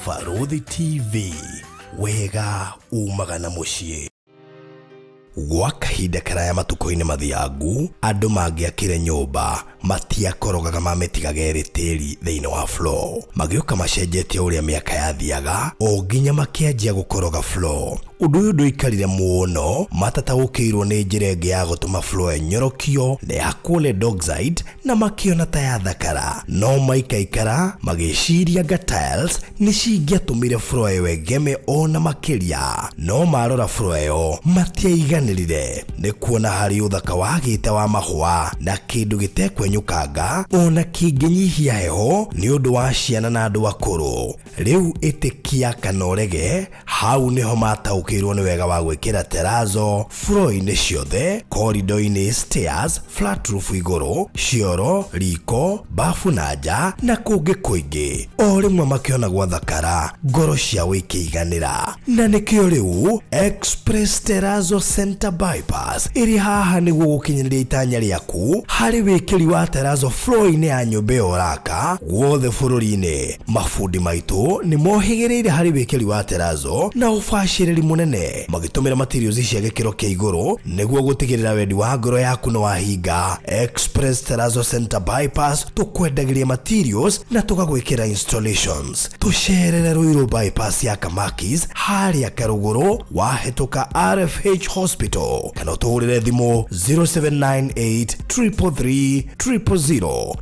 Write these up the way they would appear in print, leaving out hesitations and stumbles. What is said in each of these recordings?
Barũthi TV, wega umaga na mũciĩ. Gwa kahinda karaya matukũ-inĩ mathiangu, andũ mangĩakire nyũmba matiakorogaga mamĩtigaga ĩrĩ tĩri thĩinĩ wa floor. Magĩũka macenjetie ũrĩa mĩaka yathiaga o nginya makĩanjia gũkoroga floor. Ũndũ ũyũ ndũikarire mũno, matataũkĩirwo nĩ njĩra ĩngĩ ya gũtũma floor ĩnyorokio na ĩhakwo lead oxide na makĩona ta yathakara. No maikaikara magĩciria anga tiles nĩ cingĩatũmire floor ĩyo ĩgeme ona makĩria. No marora floor ĩyo matiaiganĩrire nĩ kuona harĩ ũthaka wagĩte wa mahũa na kĩndũ gĩtekwenyũkanga ona kĩngĩnyihia heho nĩ ũndũ wa ciana na andũ akũrũ. Rĩu ĩtĩkia kana ũrege, hau nĩho mataũkĩirwo nĩ wega wa gwĩkĩra terrazzo floor-inĩ ciothe, corridor-inĩ, stairs, flat roof igũrũ, cioro, riko, bafu na nja na kũngĩ kũingĩ. O rĩmwe makĩona gwathakara, ngoro ciao ikĩiganĩra. Na nĩkĩo rĩu Express Terrazzo Center Bypass ĩrĩ haha nĩguo gũkinyanĩria itanya rĩaku harĩ wĩkĩri wa terrazzo floor-inĩ ya nyũmba ĩyo ũraka guothe bũrũri-inĩ. Mabundi maitũ nĩ mohĩgĩrĩire harĩ wĩkĩri wa terrazzo na ũbacĩrĩri mũnene, magĩtũmĩra materials cia gĩkĩro kĩa igũrũ nĩguo gũtigĩrĩra wendi wa ngoro yaku nĩ wahinga. Express Terrazzo Center Bypass tũkwendagĩria materials na tũgagwĩkĩra installations. Tũcerere Ruiru Bypass ya Kamakis harĩa Karũgũrũ wahĩtũka RFH Hospital kana ũtũhũrĩre thimũ 0798 333 000.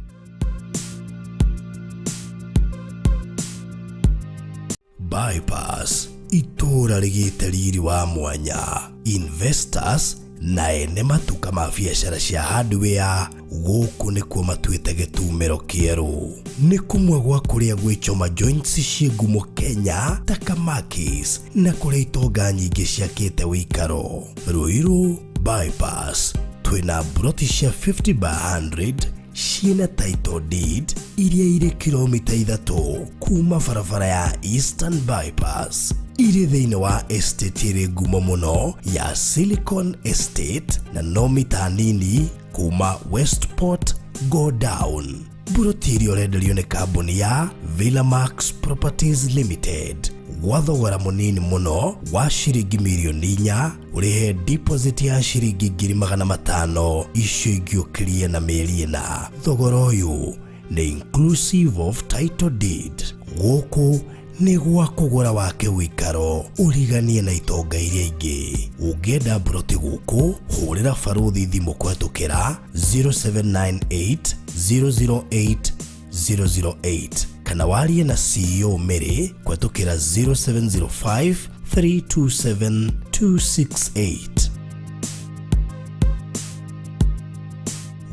Bypass itũũra rĩgĩte riri wa mwanya, investors na ene matuka ma biacara cia hardware gũkũ nĩkuo matuĩte gĩtumĩro kĩerũ. Nĩ kũmwe gwa kũrĩa gwĩchoma joints ciĩ ngumo Kenya ta Kamakis na kũrĩa itonga nyingĩ ciakĩte wĩikaro. Ruiru Bypass twĩna mburoti cia 50 by 100 ciĩna title deed iria irĩ kilomita 3 kuma barabara ya Eastern Bypass, irĩ thĩinĩ wa estate ĩrĩ ngumo mũno ya Silicon Estate na no mita nini kuma Westport go down. Mburoti iria ũrenderio nĩ kambuni ya Villamax Properties Limited gwa thogora mũnini mũno wa ciringi mirioni 4, ũrĩhe deposit ya ciringi 500,000, icio ingĩ ũkĩrie na mĩeri 4. Thogora ũyũ nĩ inclusive of title deed. Gũkũ nĩ gwa kũgũra wake ũikaro ũriganie na itonga iria ingĩ. Ũngĩenda mburoti gũkũ, hũrĩra Barũthi thimũ kũhetũkĩra 0798 008 008 kana warie na CEO Mary kũhetũkĩra 0705 327 268.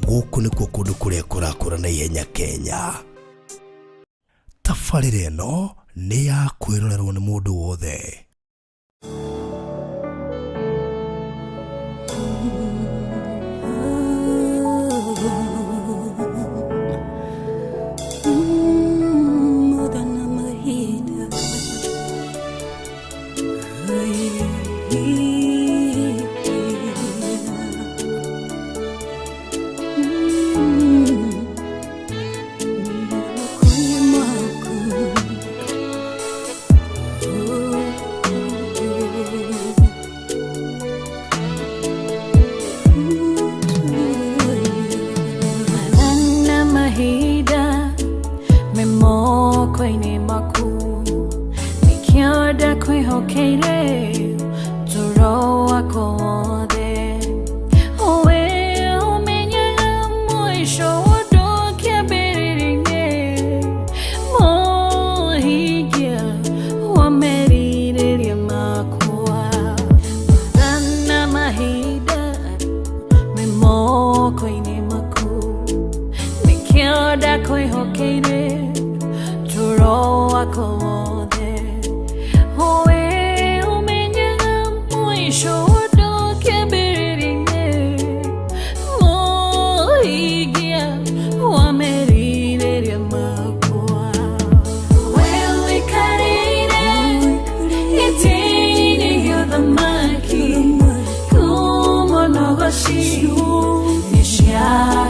Gũkũ nĩkuo kũndũ kũrĩa kũrakũra na ihenya Kenya. Tabarĩra ĩno nĩ ya kwĩrorerwo nĩ mũndũ wothe.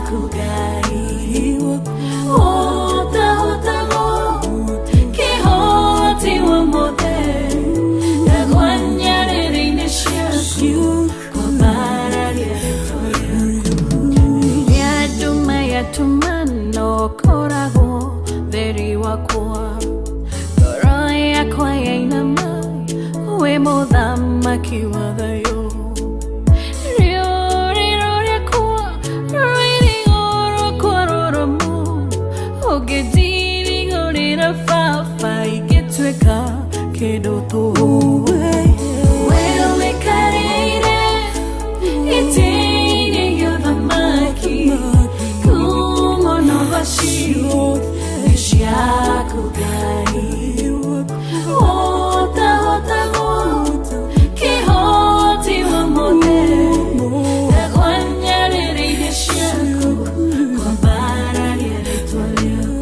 Nishakugai. Ota, ota, go. Kihoti Ũkoragwo theri wakwa, ngoro yakwa yainama, wĩ mũthamaki wa thayũ. Rĩũrĩro rĩakwa rũirigo rwakwa rũrũmu, ũngĩndirigũrĩra baba ingĩtuĩka kĩndũ tũhũ. We ũikarĩire gĩtĩ-inĩ gĩa ũthamaki, ngumo na ũgoci nĩ ciaku Ngai. Ũtahotagwo kĩhoti wa mothe, ndegwa nyarĩrĩ-inĩ ciaku, kwambararia rĩtwa rĩaku.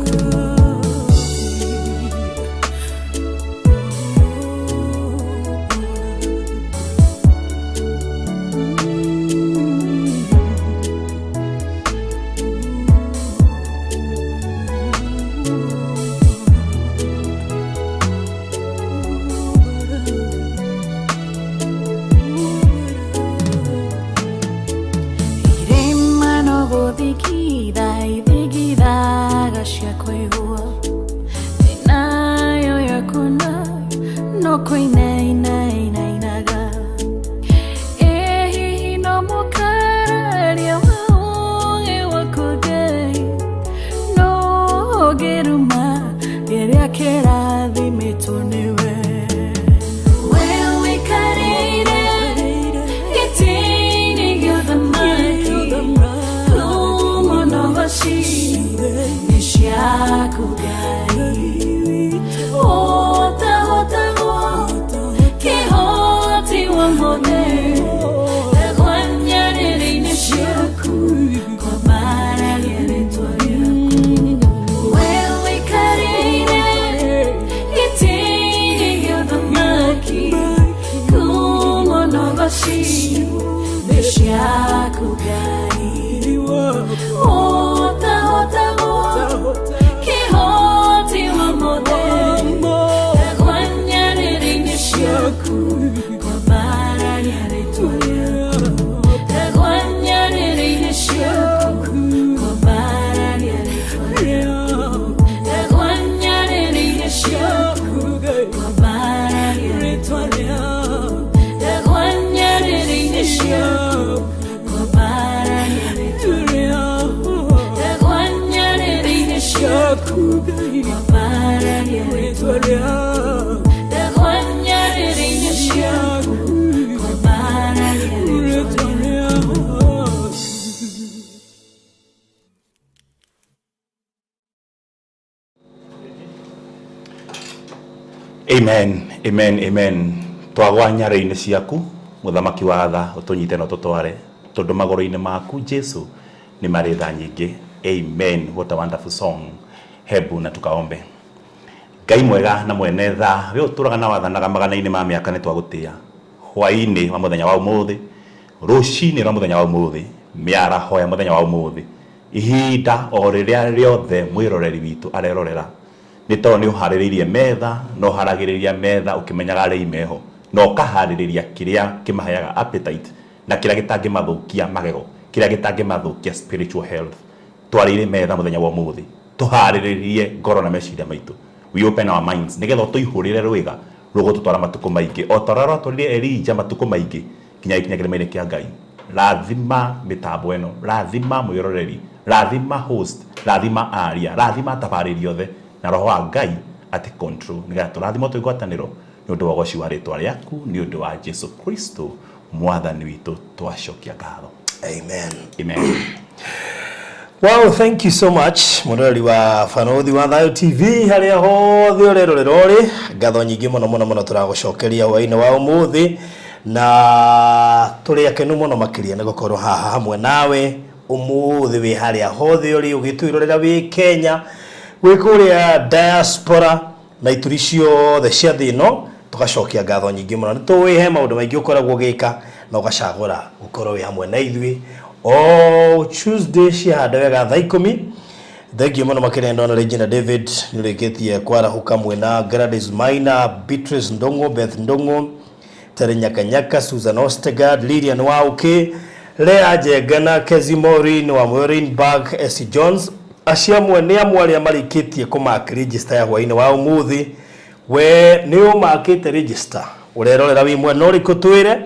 Irĩma no gũthingitha ithingithaga cia kũigua, thĩ nayo yakuna no kũinainainainaga. Ĩ hihi no mũkararia wa ũũgĩ waku Ngai, no ũngĩruma kĩrĩa kĩrathimĩtwo nĩwe. We ũikarĩire gĩtĩ-inĩ gĩa ũthamaki, ngumo na ũgoci nĩ ciaku Ngai. Ũtahotagwo kĩhoti wa mothe, ndegwa nyarĩrĩ-inĩ ciaku, kwambararia rĩtwa rĩaku. We ũikarĩire gĩtĩ-inĩ gĩa ũthamaki, ngumo na ũgoci nĩ ciaku Ngai. Ũtahotagwo kĩhoti wa mothe, ndegwa nyarĩrĩ-inĩ ciaku, kwambararia rĩtwa rĩaku. Ndegwa nyarĩrĩ-inĩ ciaku, kwambararia rĩtwa rĩaku. Ndegwa nyarĩrĩ-inĩ ciaku, kwambararia rĩtwa rĩaku. Ndegwa nyarĩrĩ-inĩ ciaku, kwambararia rĩtwa rĩaku. Ndegwa nyarĩrĩ-inĩ ciaku, kwambararia rĩtwa rĩaku. Ndegwa nyarĩrĩ-inĩ ciaku, kwambararia rĩtwa rĩaku. Amen, amen, amen. Twagwa nyarĩ-inĩ ciaku, mũthamaki wa tha, ũtũnyite na ũtũtware, tondũ magũrũ-inĩ maku Jesu nĩ marĩ tha nyingĩ. Amen. What a wonderful song. Hebu na tukaombe. Ngai mwega na mwene tha, we ũtũraga na wathanaga magana-inĩ ma mĩaka nĩ twagũtĩa. Hwaĩ-inĩ wa mũthenya wa ũmũthĩ, rũcinĩ rwa mũthenya wa ũmũthĩ, mĩaraho ya mũthenya wa ũmũthĩ, ihinda o rĩrĩa rĩothe mwĩroreri witũ arerorera, nĩ tondũ nĩ ũharĩrĩirie metha, na ũharagĩrĩria metha ũkĩmenyaga arĩi meho, na ũkaharĩrĩria kĩrĩa kĩmaheaga appetite na kĩrĩa gĩtangĩmathũkia magego, kĩrĩa gĩtangĩmathũkia spiritual health. Twarĩire metha mũthenya wa ũmũthĩ, tũharĩrĩrie ngoro na meciria maitũ. We open our minds nĩgetha ũtũihũrĩre rwĩga rũgũtũtwara matukũ maingĩ, o ta ũrĩa rwatwarire Elijah matukũ maingĩ nginya gĩkinya kĩrĩma-inĩ kĩa Ngai. Rathima mĩtambo ĩno, rathima mwĩroreri, rathima host, rathima aria, rathima atabarĩri othe, na roho wa Ngai ati control, nĩgetha tũrathimwo twĩ ngwatanĩro nĩ ũndũ wa ũgoci wa rĩtwa rĩaku, nĩ ũndũ wa Jesu Kristo mwathani witũ, twacokia ngatho. Amen. Amen. Wow, thank you so much mũroreri wa Barũthi wa Thayũ TV harĩa hothe ũrerorera ũrĩ, ngatho nyingĩ mũno mũno mũno tũragũcokeria hwaĩ-inĩ wa ũmũthĩ, na tũrĩ akenu mũno makĩria nĩ gũkorwo haha hamwe nawe ũmũthĩ wĩ harĩa hothe ũrĩ ũgĩtwĩrorera wĩ Kenya, wĩ kũrĩa diaspora na ituri ciothe cia thĩ ĩno, tũgacokia ngatho nyingĩ mũno. Nĩ tũĩ he maũndũ maingĩ ũkoragwo ũgĩka na ũgacagũra gũkorwo wĩ hamwe na ithuĩ o Tuesday ciahanda wega thaa 10. Thengiũ mũno makĩria ndona Regina David nĩ ũrĩkĩtie kwarahũka mwena Gladys Maina, Beatrice Ndong'o, Beth Ndong'o, Terry Nyakanyaka, Susan Ostegard, Lilian Wauki, Lea Jengana, Kezi Maureen wa Maureen Berg, Essie Jones, Acio amwe nĩ amwe arĩa marĩkĩtie kũmark register ya hwainĩ wa ũmũthĩ. We nĩ ũmakĩte register, ũrerorera wĩ mwena ũrĩkũ? Twĩre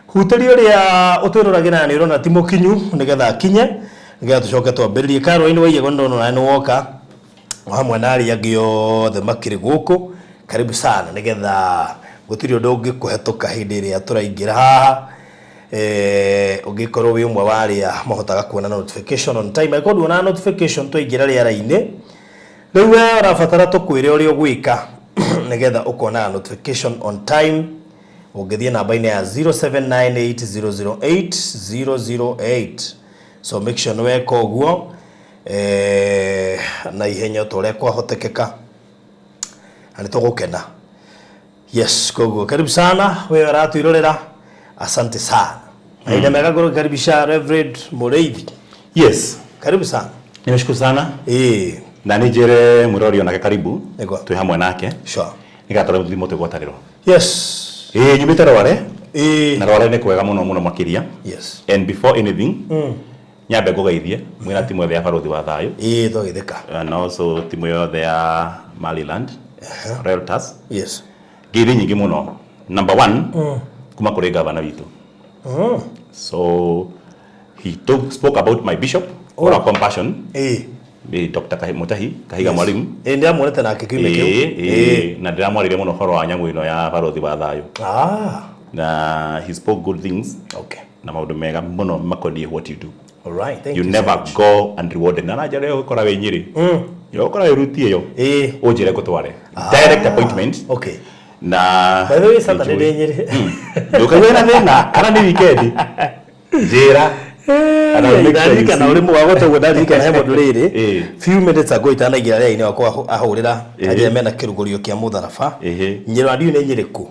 hutĩria ũrĩa ũtwĩroragĩra na nĩ ũrona ti mũkinyu nĩgetha akinye, nĩgetha tũcoke twambĩrĩrie. Karũa-inĩ wa Iyego, nĩ ndona nawe nĩ woka, o hamwe na arĩa angĩ othe makĩrĩ gũkũ. Karibu sana, nĩgetha gũtirĩ ũndũ ũngĩkũhetũka hĩndĩ ĩrĩa tũraingĩra haha. Ũngĩkorwo wĩ ũmwe wa arĩa mahotaga kuona notification on time, angĩkorwo nduonaga notification twaingĩra rĩera-inĩ rĩu, we ũrabatara tũkwĩre ũrĩa ũgwĩka nĩgetha ũkonaga notification on time. Ũngĩthiĩ namba-inĩ ya 0798008008, so make sure nĩ weka ũguo na ihenya ta ũrĩa kwahotekeka, na nĩ tũgũkena. Yes, koguo karibu sana wewe ũratwĩrorera, asante sana. Mahinda mega ngũrũkaribisha Reverend Mũrĩithi. Yes. Karibu sana. Nimeshukuru sana. Na nĩ njĩre mwĩrori onake karibu. Nĩguo. Twĩ hamwe nake. Nĩgetha tũrĩa thimo twĩgwatanĩro. Ĩĩ, nyumĩte Rware. Na Rware nĩ kwega mũno mũno makĩria. And before anything, nyambe ngũgeithie mwĩna timu yothe ya Barũthi wa Thayũ. Ĩĩ, twagĩthĩka. And also timu yothe ya Maryland Realtors. Ngeithi nyingĩ mũno. Number one, kuma kũrĩ gavana witũ. So he spoke about my bishop, oh, compassion. Nĩ Dr. Mutahi Kahiga Mwalimu. Ĩĩ, ndĩramuonete nake kiumia kĩu. Ĩĩ, na ndĩramwarĩrie mũno ũhoro wa nyamũ ĩno ya Barũthi wa Thayũ. Na he spoke good things na maũndũ mega mũno makoniĩ what you do. All right, thank you, you never so much. Go unrewarded. Na njĩra ĩyo ũgũkora wĩ Nyĩrĩ, ũgũkora wĩ ruti ĩyo, ũnjĩre ngũtware direct appointment. Na By the way, Saturday ndĩ Nyĩrĩ. Ndũkaigue na thĩna, kana nĩ weekend, njĩra. And I'll make sure you Ndarikana see. ũrĩ mũga gũtagwo, ndarikana he mũndũ rĩrĩ few minutes ago itanaingĩra rĩera-inĩ wakwa ahũrĩra, anjĩra mena kĩrugũrio kĩa mũtharaba. Nyĩrĩ ndiũ nĩ Nyĩrĩ kũ.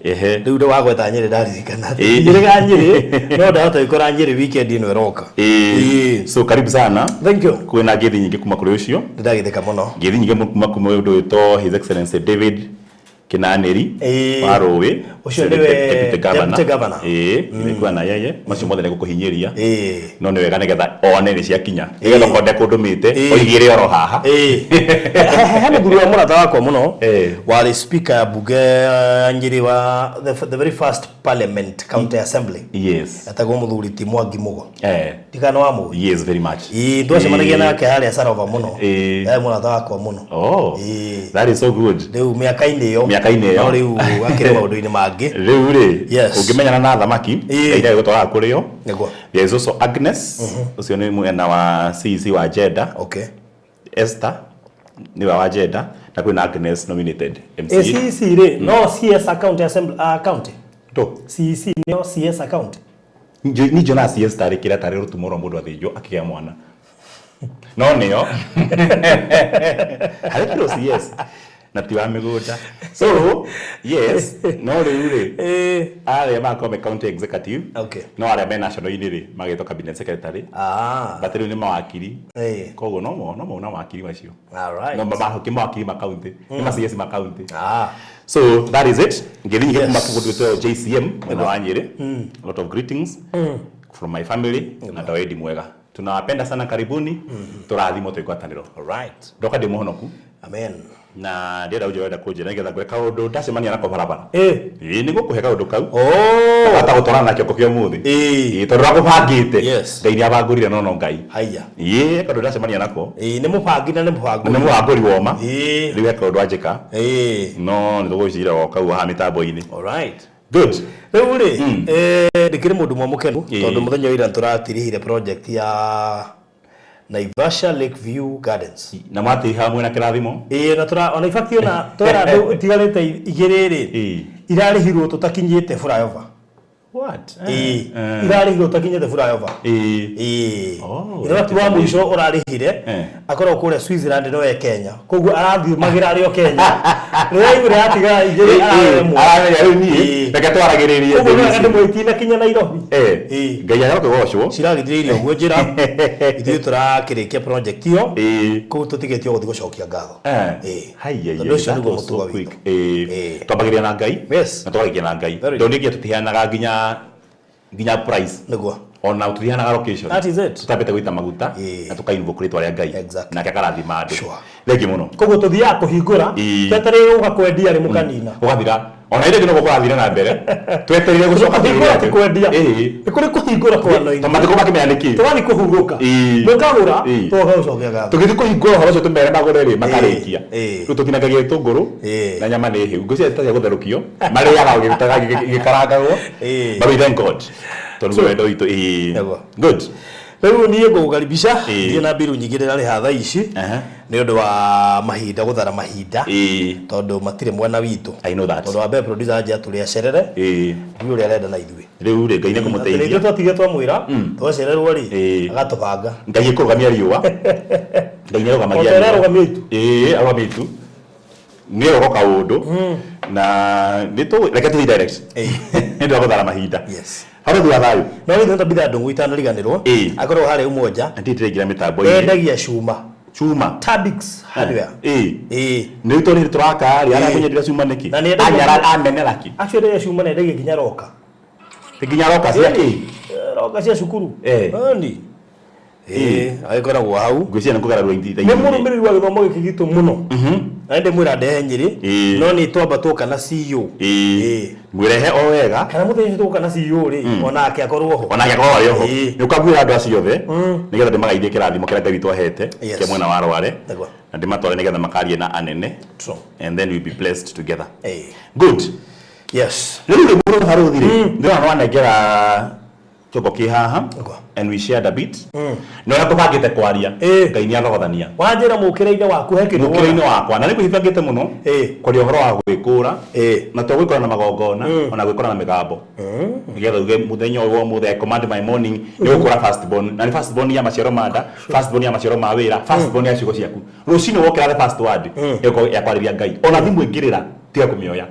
Rĩu ndĩ wagweta Nyĩrĩ, ndaririkana Nyĩrĩ ga Nyĩrĩ, no ndahota gũkora Nyĩrĩ weekend ĩno ĩroka. So karibu sana. Thank you. Kwĩna ngeithi nyingĩ kuma kũrĩ ũcio. Ndĩndagĩthĩka mũno. Ngeithi nyingĩ kuma kũrĩ mũndũ wĩtwo His Excellency David Kinanĩri wa Rũĩ. Ũcio nĩwe Deputy Governor. Deputy Governor. Ĩĩ, nĩkuona na yeye macio mothe nĩ gũkũhinyĩria, no nĩ wega nĩgetha one nĩ ciakinya, nĩgetha okorwo ndekũndũmĩte oigĩre oro haha. He mũthuri wa mũrata wakwa mũno warĩ speaker ya bunge ya Nyĩrĩ wa the very first parliament county assembly. Etagwo mũthuri ti Mwangi Mũgo. Ndikana wa mũĩ. Yes, very much. Ĩĩ, twacemanagia nake harĩa Sarova mũno. Yarĩ mũrata wakwa mũno. Oh, that is so good. Rĩu mĩaka-inĩ ĩyo. Mĩaka-inĩ ĩyo. No rĩu akĩrĩ maũndũ-inĩ mangĩ. Rĩu rĩ, ũngĩmenyana na thamaki, Ngai ndagĩgũtwaraga kũrĩ o. There is also Agnes, ũcio nĩ mwena wa CEC wa Jenda. Esther nĩwe wa Jenda, na kwĩna Agnes nominated MCA. CEC rĩ, no CS county assembly, county. To. CEC nĩo CS county. Ni njonaga CS tarĩ kĩrĩa, tarĩ rũtumo rwa mũndũ athĩnjwo akĩgĩa mwana, no nĩo harĩ kĩro CS na ti wa mĩgũnda. So yes, no rĩu rĩ, arĩa magakorwo me county executive, no arĩa me national-inĩ rĩ, magetwo cabinet secretary. But rĩu nĩ mawakiri, koguo no mauna mawakiri macio. All right. No mawakiri ma county, nĩ ma CS ma county. So that is it. Ngeithi nyingĩ kuma kũndũ gwĩtwo JCM mwena wa Nyĩrĩ. A lot of greetings from my family na ndawendi mwega. Tunawapenda sana, karibuni. Tũrathimwo twĩ ngwatanĩro. All right. Ndoka ndĩ mũhonoku. Amen. Na ndĩrenda ũnjĩre ũrenda kũnjĩra nĩgetha ngwĩre kaũndũ ndacemania nako barabara. Ĩĩ, nĩ ngũkũhe kaũndũ kau. Bata gũtwarana na kĩongo kĩa ũmũthĩ. Ĩĩ, tondũ ndakũbangĩte. Ngai nĩ abangũrire, no no Ngai. Haya. Ĩĩ, kaũndũ ndacemania nako. Ĩĩ, nĩ mũbangi na nĩ mũbangũri. Nĩ mũbangũri woma. Rĩu he kaũndũ anjĩka. No nĩ tũgũcira o kau haha mĩtambo-inĩ. All right. Good. Rĩu rĩ, ndĩkĩrĩ mũndũ ũmwe mũkenu tondũ mũthenya wa ira tũratirihire project ya Naivasha Lake View Gardens. Na mwatiriha mwĩna kĩrathimo. Ĩĩ, na tũra ona in fact ona twera andũ itigarĩte igĩrĩ rĩ, irarĩhirwo tũtakinyĩte flyover. What? Ĩĩ, irarĩhirwo tũtakinyĩte flyover. Ĩĩ. Oh, in fact wa mũico ũrarĩhire akoragwo kũrĩa Switzerland, no e Kenya, koguo arathiĩ magĩra arĩ o Kenya, rĩrĩa aiguire yatigara igĩrĩ araremwo. Aramenya rĩu niĩ reke twaragĩrĩrie. Koguo nĩ wega ndĩmwe itinakinya Nairobi. Ngai arokĩgocwo. Ciragĩthire ũguo njĩra ithuĩ tũrakĩrĩkia project ĩyo, kũu tũtigĩtio gũthiĩ gũcokia ngatho. Haiya. Tondũ ũcio nĩguo mũtugo witũ. Twambagĩrĩria na Ngai Yes. na tũkarĩkia na Ngai. Very Ndonĩkia tũtiheanaga nginya price. Nĩguo. Ona tũthianaga location. That is it. Tutambĩte gũita maguta Ĩĩ. na tũkainvoke rĩtwa rĩa Ngai. Exactly. Nake akarathima andũ. Sure. Thengi mũno. Koguo tũthiaga kũhingũra Ĩĩ. twetereire gũka kwendia rĩ mũkanina. Ũgathira. Ona ĩrĩ nĩguo kũrathire na mbere. Twetereire gũcoka Kũhingũra ti kwendia. Ĩĩ. Nĩ kũrĩ kũhingũra kwa To anointing. matikũ makĩmenya nĩkĩ. Tũgathiĩ kũhurũka. Ĩĩ. Mũkagũra Ĩĩ. tũgoka gũcokia ngatho. Tũgĩthiĩ kũhingũra ũhoro ũcio tũmere magũre rĩ makarĩkia. Ĩĩ. Rĩu tũtinangagia gĩtũngũrũ Ĩĩ. na nyama nĩ hĩu. Ngwĩciria cia gũtherũkio marĩaga ũgĩrutaga gĩkarangagwo. Ĩĩ. But we thank God. Tondũ wendo witũ. Ĩĩ. Nĩguo. Good. Rĩu niĩ ngũgũkaribisha Ĩĩ. thiĩ na mbiru nyingĩ ndĩrarĩha thaa ici Aha. nĩ ũndũ wa mahinda gũthara mahinda Ĩĩ. tondũ matirĩ mwena witũ. I know that. Tondũ wa mbere producer anjia tũrĩ acerere Ĩĩ. ndiũĩ ũrĩa arenda na ithuĩ. Rĩu rĩ Ngai nĩ Atĩ kũmũteithia. Ithuĩ twatigire twamwĩra Twacererwo rĩ Ĩĩ. agatũbanga. Ngai ĩkũrũgamia riũa. Ngai nĩ arũgamagia O ta ũrĩa riũa. arũgamia itu. Ĩĩ arũgamia itu. Nĩ oro kaũndũ. Na nĩ tũ reke tũthiĩ direct. Ĩĩ. Nĩ ũndũ wa gũthara mahinda. Yes. Harũ thutha thayũ. No rĩu tabitha ndũng'ũ itanariganĩrwo Ĩĩ. akorwo harĩa Umoja Na ndirĩ ndĩraingĩra mĩtambo-inĩ. endagia cuma Cuma. Tabix Hardware. Ĩĩ. Ĩĩ. Nĩ tondũ rĩrĩ tũraka rĩ Ĩĩ. arĩa kũnyendera cuma nĩkĩ? Na nĩ endagia- Anyara amenera kĩ? Actually endagia cuma na endagia nginya roka. Ti nginya roka cia kĩ? Roka cia cukuru. Ĩĩ. Ĩni. Ĩĩ, agĩkoragwo hau. Ngwĩciria nĩ kũgarũra Nĩ mũrũmĩrĩri wa gĩthomo gĩkĩ gitũ mũno. Na ndĩmwĩra ndehe Nyĩrĩ Ĩĩ. no nĩ twamba twoka na CEO. Ĩĩ. Ĩĩ. Mwĩrehe o wega. Kana mũthenya ũcio tũgũka na CEO rĩ onake akorwo ho. Onake akorwo arĩ oho. Ĩĩ. Nĩ ũkaguĩra andũ acio othe nĩgetha ndĩmagaithie kĩrathimo kĩrĩa Ngai witũ ahete Yes. kĩa mwena wa Rware. Nĩguo. Na ndĩmatware nĩgetha makarie na anene. True. And then we'll be blessed together. Ĩĩ. Good. Yes. Rĩu rĩ mũrũ harũthi rĩ ndĩrona nĩwanengera kĩongo kĩ haha Nĩguo. and we shared a bit. Na ũrĩa tũbangĩte kwaria Ĩĩ. Ngai nĩ athogothania Wanjĩra mũkĩra-inĩ waku he kĩndũ mũkĩra-inĩ wakwa na nĩ kwĩbangĩte mũno Ĩĩ. kwaria ũhoro wa gwĩkũra Ĩĩ. na to gwĩkũra na magongona ona gwĩkũra na mĩgambo nĩgetha uge mũthenya ũyũ wa ũmũthĩ I command my morning nĩ gũkũra first born na nĩ first born ya maciaro ma nda first born ya maciaro ma wĩra first born ya ciugo ciaku rũcinĩ wokĩra the first word ĩgũkorwo ya kwarĩria Ngai ona thimũ ĩngĩrĩra tiga kũmĩoya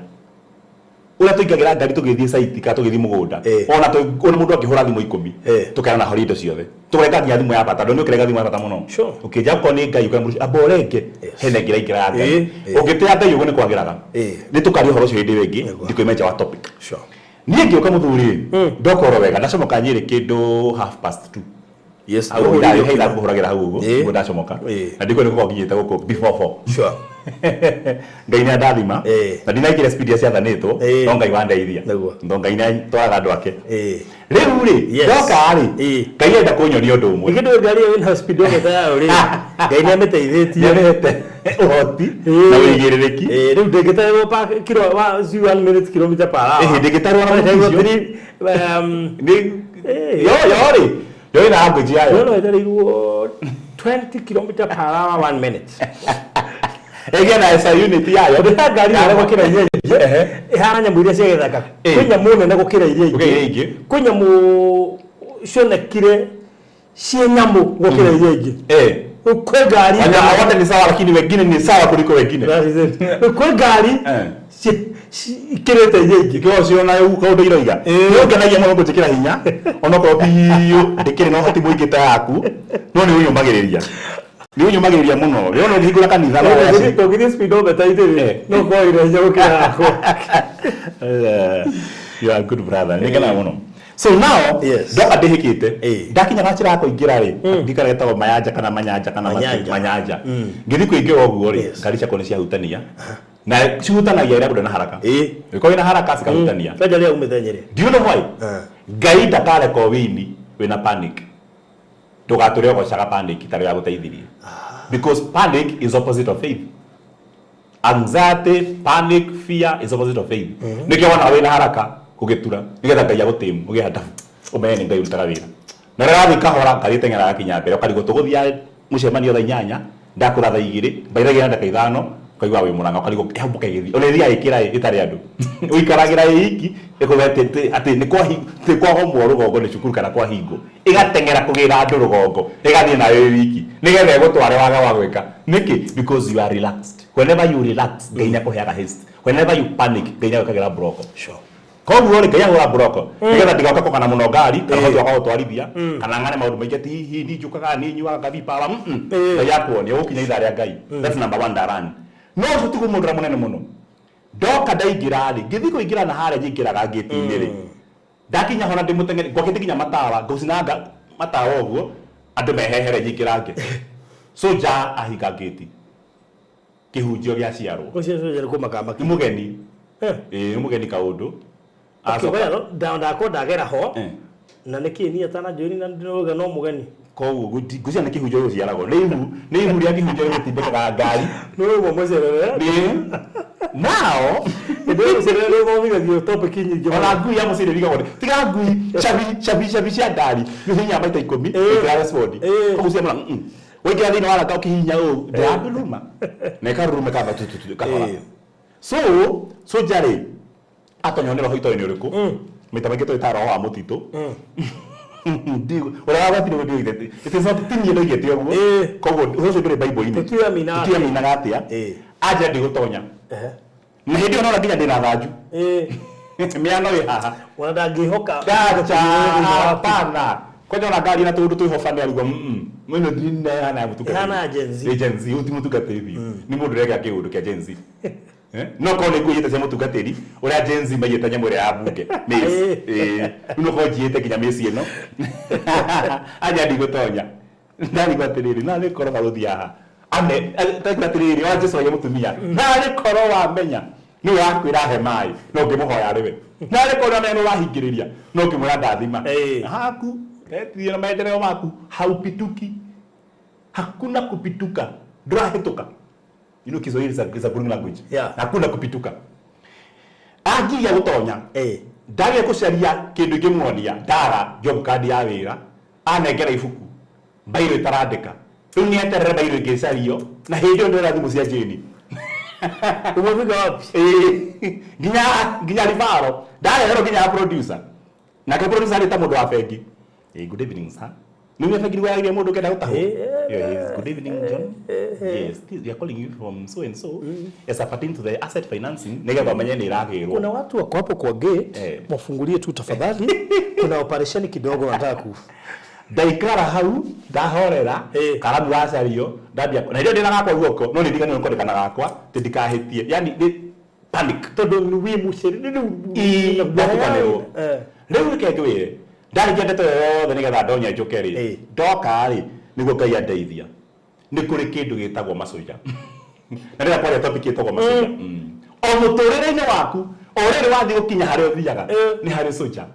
ũrĩa tũingagĩra ngari tũgĩthiĩ site kana tũgĩthiĩ mũgũnda Ĩĩ. ona ona mũndũ angĩhũra thimũ 10 Ĩĩ. tũkerana horia indo ciothe tũkarenga nginya thimũ ya bata ndũ nĩ ũkĩrenga thimũ ya bata mũno Sure. ũkĩnja gũkorwo nĩ Ngai ũkera mũndũ amba ũrenge hena ĩngĩ ĩraingĩra ya Ngai Ĩĩ. Ĩĩ. ũngĩtĩa Ngai ũguo nĩ kwagĩraga Ĩĩ. nĩ tũkaria ũhoro ũcio hĩndĩ ĩyo ĩngĩ Nĩguo. ndikũimenja wa topic Sure. niĩ ngĩũka mũthuri ndoka oro wega ndacomoka Nyĩrĩ kĩndũ 2:30. Yes. Hau ithaa he ithaa ngũhũragĩra hau ũguo Ĩĩ. nĩguo ndacomoka Ĩĩ. na ndikũĩ nĩ gũkorwo nginyĩte gũkũ before 4. Sure. Ngai nĩ andathima Ĩĩ. na ndinaingĩra speed iria ciathanĩtwo Ĩĩ. no Ngai wandeithia Nĩguo. no Ngai nĩ atwaraga andũ ake Ĩĩ. rĩu rĩ Yes. ndoka rĩ Ĩĩ. Ngai enda kũnyonia ũndũ ũmwe Kĩndũ ngari ĩyo ĩna speedometer yayo rĩ Ngai nĩ amĩteithĩtie. nĩarehete ũhoti na ũigĩrĩrĩki Ĩĩ, rĩu ndĩngĩtarĩrwo pa kilo wa 1 minute kilometer per hour. Ĩĩ, ndĩngĩtarĩrwo na Ĩtarĩrwo mũtĩ ũcio. three, Nĩ Ĩĩ. yo yo rĩ yo ĩna language yayo yo no ĩtarĩirwo 20 kilometer per hour 1 minute. ĩgĩe na SI unit yayo Ndĩra ngari nene gũkĩra iria ingĩ. Ehe. Ĩhana nyamũ iria cia gĩthaka. Ĩĩ. Kwĩ nyamũ nene gũkĩra iria Gũkĩra iria ingĩ. ingĩ. Kwĩ nyamũ cionekire ciĩ nyamũ gũkĩra iria ingĩ. Eh. Kwĩ ngari Wanyama wote ni sawa lakini wengine ni sawa kuliko wengine. That is it. Kwĩ ngari Eh. ikĩrĩte iria ingĩ. Ikĩo cio na kaũndũ iroiga. Ĩĩ. Nĩ ũngenagia mũno ngũnjĩkĩra hinya onokorwo biũ ndĩkĩrĩ na ũhoti mũingĩ ta yaku no nĩ ũnyũmagĩrĩria. Nĩ ũnyũmagĩrĩria mũno. Rĩo no ũngĩhingũra kanitha no woya Ũngĩthiĩ speedometer-inĩ rĩ, Eh. no ũkorwo ĩna hinya gũkĩra yakwa. You are a good brother. Nĩ ngenaga mũno. So now Yes. ndoka ndĩhĩkĩte Ĩĩ. ndakinya gacĩra ga kũingĩra rĩ ndikara getagwo mayanja kana manyanja kana Manyanja. manyanja ngĩthiĩ kũingĩra ũguo rĩ Yes. ngari ciakwa nĩ ciahutania na cihutanagia rĩrĩa kũndũ na haraka Ĩĩ. ũngĩkorwo wĩna haraka cikahutania Kwanja rĩrĩa umĩte Nyĩrĩ. Do you know why? Eh. Ngai ndakareka wini wĩna panic ndũgatũre ũgocaga panic tarĩ ya gũteithirie because panic is opposite of faith. Anxiety, panic, fear is opposite of faith. Nĩkĩo wonaga wĩna haraka gũgĩtura nĩgetha Ngai agũtĩmu ũgĩe handabu ũmenye nĩ Ngai ũrutaga wĩra na rĩrĩa wathiĩ kahora ngari ĩteng'eraga kinya mbere ũkarigwo tũgũthiĩ mũcemanio thaa 8 ndakũra thaa 2 mbaithagia na ndagĩka 5 ũkaigua wĩ mũrang'a ũkarigwo ĩhambũka ĩgĩthiĩ ona ĩthiaga ĩkĩra ĩtarĩ andũ ũikaragĩra ĩ iki ĩkauga atĩ nĩ kwagomwo rũgongo nĩ cukuru kana kwahingwo ĩgateng'era kũgĩra andũ rũgongo ĩgathiĩ nayo ĩ wiki nĩgetha ĩgũtware waga wa gwĩka nĩkĩ because you are relaxed. Whenever you relax Ngai nĩakũheaga haste. Whenever you panic Ngai nĩagwĩkagĩra mburoko. Sure. Koguo rĩ Ngai ahũra mburoko nĩgetha ndigoka kũgana mũno ngari kana ũhoti wakwa gũtwarithia kana ng'ane maũndũ maingĩ atĩ hihi niĩ njũkaga niĩ nyuaga ngathi pawa Ngai akuonia ũgũkinya ithaa rĩa Ngai. That's number one ndarani no ũcio tiguo mũndũ ũrĩa mũnene mũno ndoka ndaingĩra rĩ ngĩthiĩ kũingĩra na harĩa njingĩraga ngĩti-inĩ rĩ Ndakinya hona ndĩ mũteng'eri ngwakĩte nginya matawa ngũcinanga matawa ũguo andũ mehehere nyingĩrange. Soja ahinga ngĩti. Kĩhunjio gĩaciarwo. Ũcio soja nĩ kũmaka Nĩ maki. mũgeni. Eh. Ĩĩ nĩ mũgeni kaũndũ. Okay, Acoka- well, ndakorwo ndagera ho Eh. na nĩkĩ niĩ atananjũri na ndĩrauga no mũgeni. Koguo ngwĩciria nĩ kĩhunjio gĩciaragwo. Nĩ ihu rĩa kĩhunjio gĩgũtindĩkaga ngari. Nĩ ũguo mũcerere. Nĩ nao Hĩndĩ ĩyo mũcerere nĩ ũthomithagio topic nyingĩ ona mũno. ngui ya mũciĩ nĩrigagwo tiga ngui cabi cabi cabi cia ngari nĩ ũhihinyaga maita 10 ĩkĩra respond koguo cia mũra waingĩra thĩinĩ wa raka ũkĩhihinya ũũ ndĩraruruma na ĩkaruruma ĩkamba tu tu tu kahora. So soja rĩ atonywo nĩ roho itoĩ nĩ ũrĩkũ maita maingĩ tũĩtaga roho wa mũtitũ. Ũrĩa wagwatire ũguo ndiũĩ it is not ti niĩ ndoigĩte ũguo koguo ũhoro ũcio ndũrĩ Bible-inĩ. Tũtiũĩ Tũtiũĩ aminaga atĩa. Anja ndigũtonya na hĩndĩ ĩyo nona nginya ndĩna thanju mĩano ĩ haha. Ona ndangĩhoka. Ndacha hapana. Kwanja ona ngari na tũndũ twĩho bani arigwo mwĩno ndinehana ya mũtungatĩri. Ĩhana Gen Z. Ĩ Gen Z ũyũ ti mũtungatĩri biũ. Nĩ mũndũ ũrĩa kĩũndũ kĩa Gen Z. No korwo nĩ nguo cia mũtungatĩri ũrĩa Gen Z maiyĩte nyamũ ĩrĩa ya bunge. Mace. Ĩĩ. Rĩu no korwo njiyĩte nginya mace ĩno. Anja ndigũtonya. Ndarigwo atĩrĩrĩ na nĩ korwo barũthi haha. Ame ndaigua atĩrĩrĩ wa Jesu agĩa mũtumia. Na nĩ korwo wamenya nĩ ũrakwĩra he maĩ no ũngĩmũhoya arĩ we. Na nĩ korwo wamenya nĩ ũrahingĩrĩria no ũngĩmwĩra ndathima. Haku etirie na maendeleo maku haupituki. Hakuna kupituka. Ndũrahĩtũka. You know Kiswahili is a growing language. Yeah. Hakuna kupituka. Angiria gũtonya. Ndagia gũcaria kĩndũ ingĩmuonia ndara job card ya wĩra anengera ibuku mbairũ ĩtarandĩka rĩu nĩeterere mbairũ ĩngĩcario na hĩndĩ ĩyo ndĩrona thimũ cia Jane. Umefika wapi? Nginya nginya ribaro ndareherwo nginya ya producer nake producer arĩ ta mũndũ wa bengi. Good evening sir. Nĩ ũrĩa bengi nĩguo mũndũ ũkenda gũtahwo. Yes, good evening John. Yes, this, we are calling you from so and so as a pertain to the asset financing nĩgetha ũmenye nĩ ĩragĩrwo. Kuna watu wako hapo kwa gate, wafungulie tu tafadhali. Kuna operation kidogo wanataka ku. Ndaikara hau ndahorera karamu gacario ndambia na hĩndĩ ĩyo ndĩna gakwa guoko no nĩ ndiganĩirwo nĩ kwandĩka na gakwa atĩ ndikahĩtie yani nĩ panic Tondũ nĩ wĩ mũcere Ii, ndatukanĩrwo. Rĩu reke ngwĩre ndarĩkia ndeto yothe nĩgetha ndonye njũke rĩ ndoka rĩ nĩguo Ngai andeithia nĩ kũrĩ kĩndũ gĩtagwo macoira na ndĩrenda kwaria topic ĩtagwo macoira. O mũtũrĩre-inĩ waku o rĩrĩ wathiĩ gũkinya harĩa ũthiaga nĩ harĩ soja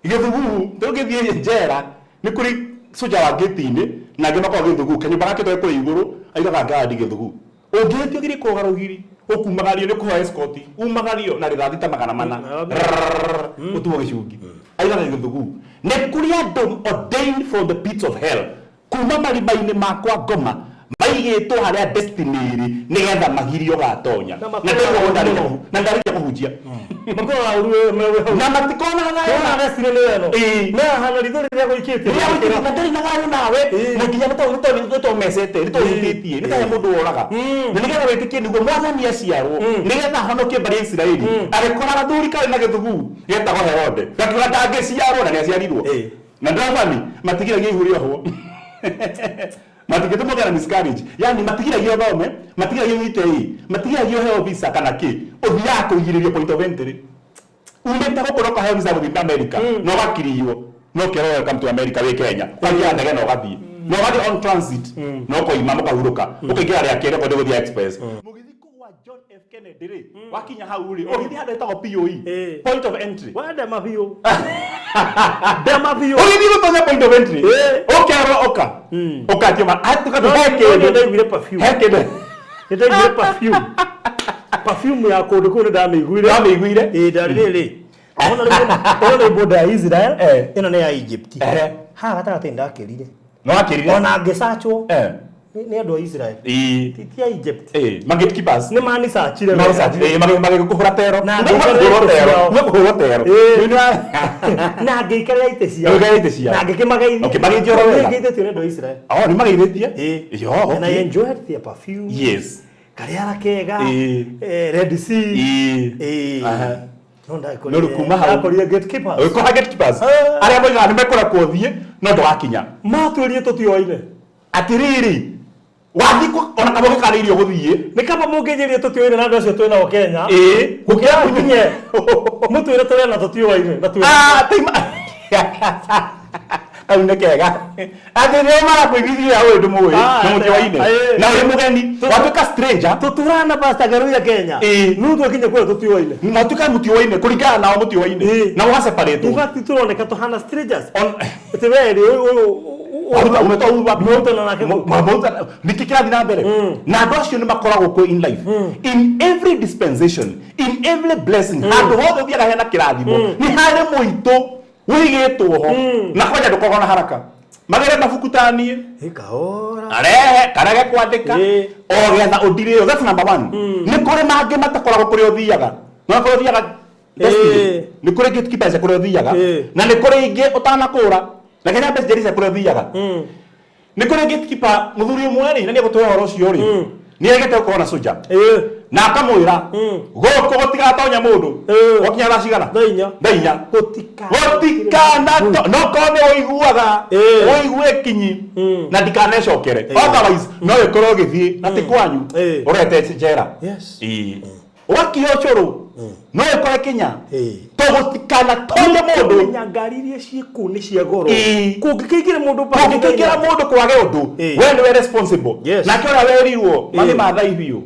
gĩthuguhu tũngĩthiĩ njera nĩ kũrĩ soja wa ngĩti-inĩ na angĩ makoragwo gĩthuguhu kanyũmba gakĩtwo kũrĩa igũrũ aigaga ngandi gĩthuguhu ũngĩhĩtia ũgirie kũroga rũgiri ũkumagario nĩ kũhoya escort umagario na rithathi ta 400 ũtuo gĩcungi aigaga gĩthuguhu nĩ kũrĩ andũ ordained from the pits of hell kuma marima-inĩ makwa ngoma maigĩtwo harĩa destiny ĩrĩ nĩgetha magirio gatonya Na na ndĩrĩkia na ndarĩkia kũhunjia Makoragwo ũru mewe hau. na matikona thayũ Nona recire nĩ weno. Ĩĩ. Na hana ritho rĩrĩa gũikĩtie. Rĩrĩa na ndarĩ na thayũ nawe na nginya nĩtũmecete nĩtũhutĩtie nĩ tarĩa mũndũ woraga na nĩgetha wĩtĩkie nĩguo mwathani aciarwo nĩgetha ahonokie mbarĩ ya Isiraeli agĩkora gathuri karĩ na gĩthuguhu getagwo Herode gakiuga ndangĩciarwo na nĩaciarirwo na ndĩrabani matigiragia ihu rĩohwo matingĩtũma ũgĩe na miscarriage yani matigiragia ũthome matigiragia ũnyite ĩ matigiragia ũheo visa kana kĩ ũthiaga kũgirĩrio point of entry umĩte gũkũ na ũkaheo visa gũthiĩ America na ũgakirio no ũkerwo welcome to America wĩ Kenya ũkaingĩra ndege na ũgathiĩ na ũgathiĩ on transit na ũkoima mũkahurũka ũkaingĩra rĩa kerĩ okorwo ndũgũthiĩ express mũgĩthiĩ kũgwa John F Kennedy rĩ wakinya hau rĩ ũgĩthiĩ handũ hetagwo POE point of entry. Wa ndema biũ. Ndema biũ. Ũgĩthiĩ gũtonya point of entry ũkerwo ũka ũkatio ma he Nĩ kĩndũ ndaiguire perfume. he kĩndũ. Nĩ ndaiguire perfume. Perfume ya kũndũ kũu nĩ ndamĩiguire. Ndamĩiguire? Ĩĩ ndarĩ rĩrĩ. Ona rĩu ĩno nĩ border ya Israel, ĩno nĩ ya Egypt. Haha gatagatĩ nĩndakĩrire. No wakĩrire? Ona ngĩcachwo nĩ andũ a Israel. Ĩĩ. Ti a Egypt. Ĩĩ, ma gatekeepers. Nĩ manicachire. No sach, magĩkũhũra tero. Na Magĩkũhũra tero. Magĩkũhũra tero. Ĩĩ. Rĩu nĩ Na ngĩikarĩra itĩ ciao. Ũgĩikarĩra itĩ ciao. Na ngĩkĩmageithia. Ũkĩmageithia oro wega. Nĩngeithĩtio nĩ andũ a Israel. Oh, nĩ mageithĩtie? Ĩĩ. Yo, And I okay. enjoyed their perfume. Yes. Karĩara kega. Ĩĩ. Red Sea. Ĩĩ. Ĩĩ. Aha. No ndakorire. No rĩu kuma hau. Ndakorire gatekeepers. Ũgĩkora gatekeepers. Arĩa moigaga nĩ mekũrekwo ũthiĩ no ndũgakinya. Matwĩrire tũtioine. Atĩrĩrĩ, wathiĩ ona kaba ũgĩkarĩirio gũthiĩ. Nĩ kaba mũngĩnjĩrire tũtioine na andũ acio twĩ nao Kenya. Ĩĩ. Gũkĩra mũkinye. Mũtwĩre tũrĩa na tũtiũaine na twĩ. Ah, kau nĩ kega atĩ nĩo marakũiguithia ũyũ ndũmũĩ Ah, na mũtiwaine aĩ. na ũrĩ mũgeni watuĩka stranger. Tũtũraga na Pastor Ngaruiya Kenya. No twakinya kũrĩa tũtiũaine. Mwatuĩka mũtiwaine kũringana nao mũtiwaine na mũgaseparĩtwo. In fact tũroneka tũhana strangers. On- Atĩ we rĩ ũyũ Waruta- umetoa huyu wapi? Mwautana nake kũ? Mwautana- nĩkĩ kĩrathiĩ na mbere na andũ acio nĩ makoragwo kuo in life, in every dispensation, in every blessing. Handũ hothe ũthiaga hena kĩrathimo nĩ harĩ mũitũ wĩigĩtwo ho na kwanja ndũkoragwo na haraka magere mabuku ta niĩ. Ĩkahora. Arehe karege kwandĩka o getha ũndirĩo. That's number one. Nĩ kũrĩ mangĩ matakoragwo kũrĩa ũthiaga no kũrĩa ũthiaga destiny. Nĩ kũrĩ gatekeepers kũrĩa ũthiaga na nĩ kũrĩ ingĩ ũtanakũra na kenya mbeca njeri cia kũrĩa ũthiaga. Nĩ kũrĩ gatekeeper mũthuri ũmwe rĩ na nĩ egũtũhe ũhoro ũcio rĩ nĩ aregete gũkorwo na soja na akamwĩra gũkũ gũtigatonya mũndũ gwakinya thaa cigana. Thaa inya. Thaa inya. Gũtika. Gũtikana no korwo nĩ ũiguaga ũigue kinyi na ndikanecokere, otherwise no ĩkorwo ũgĩthiĩ na ti kwanyu ũrete njera. Ĩĩ. Ũgakinya ũcũrũ no ĩkore kinya to gũtikana tonye mũndũ. Menya ngari iria ciĩ kũu nĩ cia goro. Kũngĩkĩingĩra mũndũ Kũngĩkĩingĩra mũndũ kwage ũndũ we nĩwe responsible. Nake ũrĩa werirwo mami mathai biũ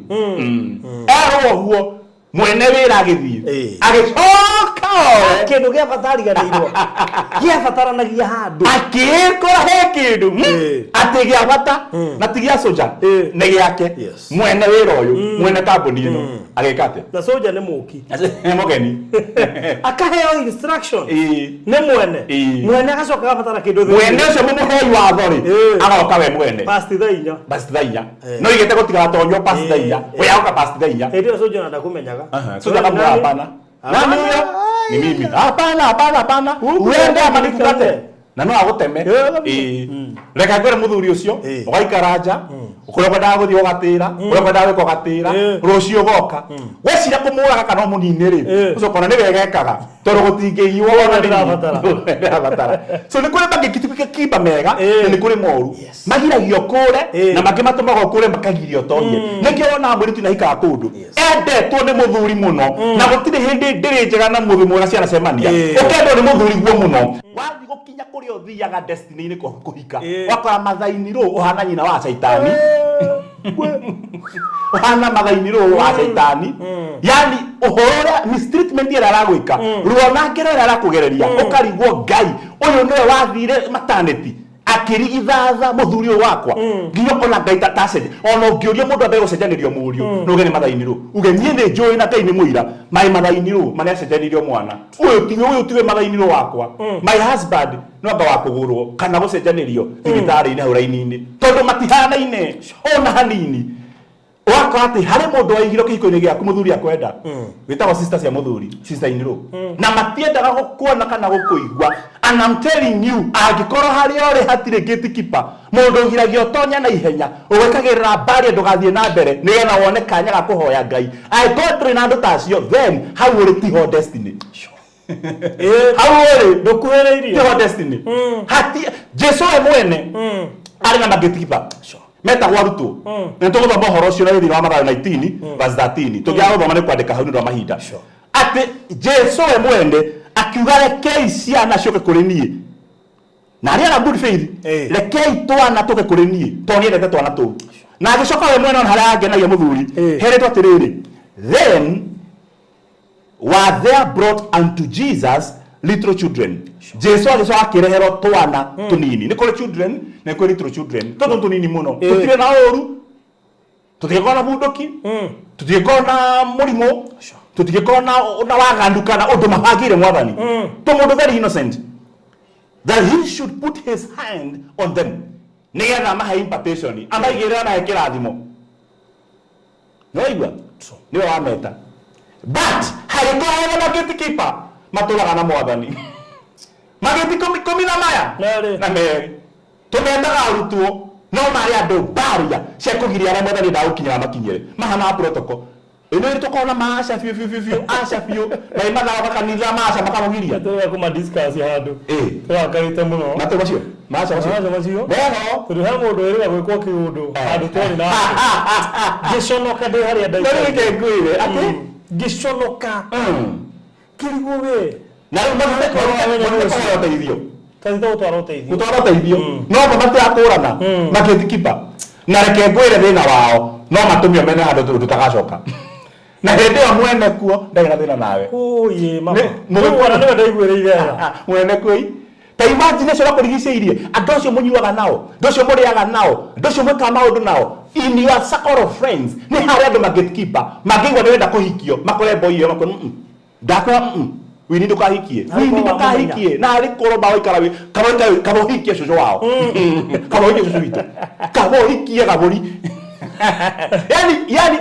erwo ũguo mwene wĩra agĩthiĩ agĩcoka oe Kĩndũ gĩa bata ariganĩirwo gĩabataranagia handũ. Akĩkora he kĩndũ atĩ gĩa bata na ti gĩa soja nĩ gĩake mwene wĩra ũyũ mwene kambuni ĩno agĩka atĩa? Na soja nĩ mũki. Nĩ mũgeni. Akaheo instruction nĩ mwene. Mwene agacoka agabatara kĩndũ thĩinĩ. Mwene ũcio mũmũhei watho rĩ agoka we mwene. Past thaa inya. Past thaa inya no igĩte gũtigatonywo past thaa inya we agoka past thaa inya. Hĩndĩ ĩyo soja ona ndakũmenyaga. Soja akamwĩra hapana, nani huyo? Ni mimi. Hapana, hapana, hapana, uende ama nikukate na no agũteme. Ĩĩ. Reke ngwĩre mũthuri ũcio ũgaikara nja kũrĩa ũkwendaga gũthiĩ ũgatĩra kũrĩa ũkwendaga gwĩka ũgatĩra rũciũ ũgoka weciria kũmũraga kana ũmũnine rĩ ũcio ũkona nĩ wega ekaga tondũ gũtingĩiywo ona Ndĩrabatara. ndĩrabatara. So nĩ kũrĩ mangĩkimba mega na nĩ kũrĩ moru magiragio kũre na mangĩ matũmaga ũkũre makagirio ũtonye. Nĩkĩo wonaga mũirĩtu nĩahikaga kũndũ endetwo nĩ mũthuri mũno na gũtirĩ hĩndĩ ndĩrĩ njega na mũthuri mwega cianacemania ũkendwo nĩ mũthuri guo mũno wathiĩ gũkinya kũrĩa ũthiaga destiny-inĩ kũhika wakora mathaini rũ ũhana nyina wa caitani ũhana mathaini rũ wa caitani yani ũhoro ũrĩa mistreatment ĩrĩa aragwĩka ruo nake rũrĩa arakũgereria ũkarigwo ngai ũyũ nĩwe wathire maternity akĩrigithatha mũthuri ũyũ wakwa nginya ũkona ngai tacenjia ona ũngĩũria mũndũ ambe gũcenjanĩrio mũriũ no uge nĩ mathaini rũ uge niĩ nĩ njũĩ na ngai nĩ mũira maĩ mathaini rũ marĩa acenjanĩrio mwana ũyũ tiwe ũyũ tiwe mathaini rũ wakwa. My husband no anga wa kũgũrwo kana gũcenjanĩrio thibitarĩ-inĩ hau raini-inĩ tondũ matihanaine ona hanini. Ũgakora atĩ harĩ mũndũ waigirwo kĩhiko-inĩ gĩaku mũthuri akwenda wĩtagwo sister cia mũthuri sister in law na matiendaga gũkuona kana gũkũigua. And I'm telling you angĩkorwo harĩa ũrĩ hatirĩ gatekeeper mũndũ ũgiragia ũtonya na ihenya ũgekagĩrĩra mbaria ndũgathiĩ na mbere nĩgetha wone kanya ga kũhoya ngai angĩkorwo ndũrĩ na andũ ta acio then hau ũrĩ tiho destiny hau ũrĩ Ndũkuhĩrĩirie. tiho destiny hati Jesu we mwene arĩ na magatekeeper metagwo arutwo na nĩtũgũthoma ũhoro ũcio na thĩinĩ wa Mathayo 19 verse 13 tũngĩaga gũthoma nĩ kwandĩka hau nĩ ũndũ wa mahinda atĩ Jesu we mwene akiuga rekei ciana ciũke kũrĩ niĩ na arĩa na good faith rekei twana tũke kũrĩ niĩ tondũ nĩendete twana tũu na agĩcoka we mwene ona harĩa angenagia mũthuri heretwo atĩrĩrĩ then were there brought unto Jesus little children. Jesu agĩcoka akĩreherwo twana tũnini. Nĩ kũrĩ children na nĩ kũrĩ little children. Tũtũ tũnini mũno. Tũtirĩ na ũru. Tũtingĩkorwo na bunduki. Tũtingĩkorwo na mũrimũ. Tũtingĩkorwo na waganu kana ũndũ mabangĩire mwathani. Tũ mũndũ very innocent. That he should put his hand on them. Nĩgetha amahe impartation. Amaigĩrĩre amahe kĩrathimo. Nĩwaigua? Nĩwe wameta. But hagĩkorwo hena gatekeeper matũraga na mwathani magĩti kũmi na maya Merĩ. na merĩ tũmetaga arutwo no marĩ andũ mbaria cia kũgiria arĩa mwathani endaga gũkinyĩra makinyĩre mahana protocol ĩno ĩrĩ tũkorwo na maaca biũ biũ biũ biũ aca biũ na ĩmathaga kanitha maaca makamũgiria. Tũrĩa kũma discuss handũ. Tũrakarĩte mũno. Matũ macio maaca macio. Maaca macio. Wego. Tondũ he mũndũ wĩrĩga gwĩkwo kĩũndũ handũ twarĩ nake. Ngĩconoka ndĩ harĩa Na rĩu ndaikarire. reke ngwĩre atĩ Ngĩconoka. Kirigwo we. Na rĩu mathiĩte ũteithio. Twathite gũtwara ũteithio. Gũtwara ũteithio, no mo matirakũrana makĩtikipa. Na reke ngwĩre thĩna wao, no matũmio mene handũ tũtagacoka, na hĩndĩ ĩyo mwene kuo ndarĩ na thĩna nawe. Ũyĩ mama. Rĩu ona nĩwe ndaiguĩrĩire tha. Mwene kuo i ta imagine ũcio ũrakũrigicĩirie, andũ acio mũnyuaga nao, andũ acio mũrĩaga nao, andũ acio mwĩkaga maũndũ nao in your circle of friends, nĩ harĩa andũ ma gatekeeper mangĩigua nĩ wenda kũhikio, makore boy ĩyo, makore ndakwĩra wini ndũkahikie. Narĩ Wini korwo ndũkahikie, narĩ korwo mawaikara wĩ kaba ũikare, kaba ũhikie cũcũ wao, kaba ũhikie cũcũ witũ, kaba ũhikie gabũri. Yani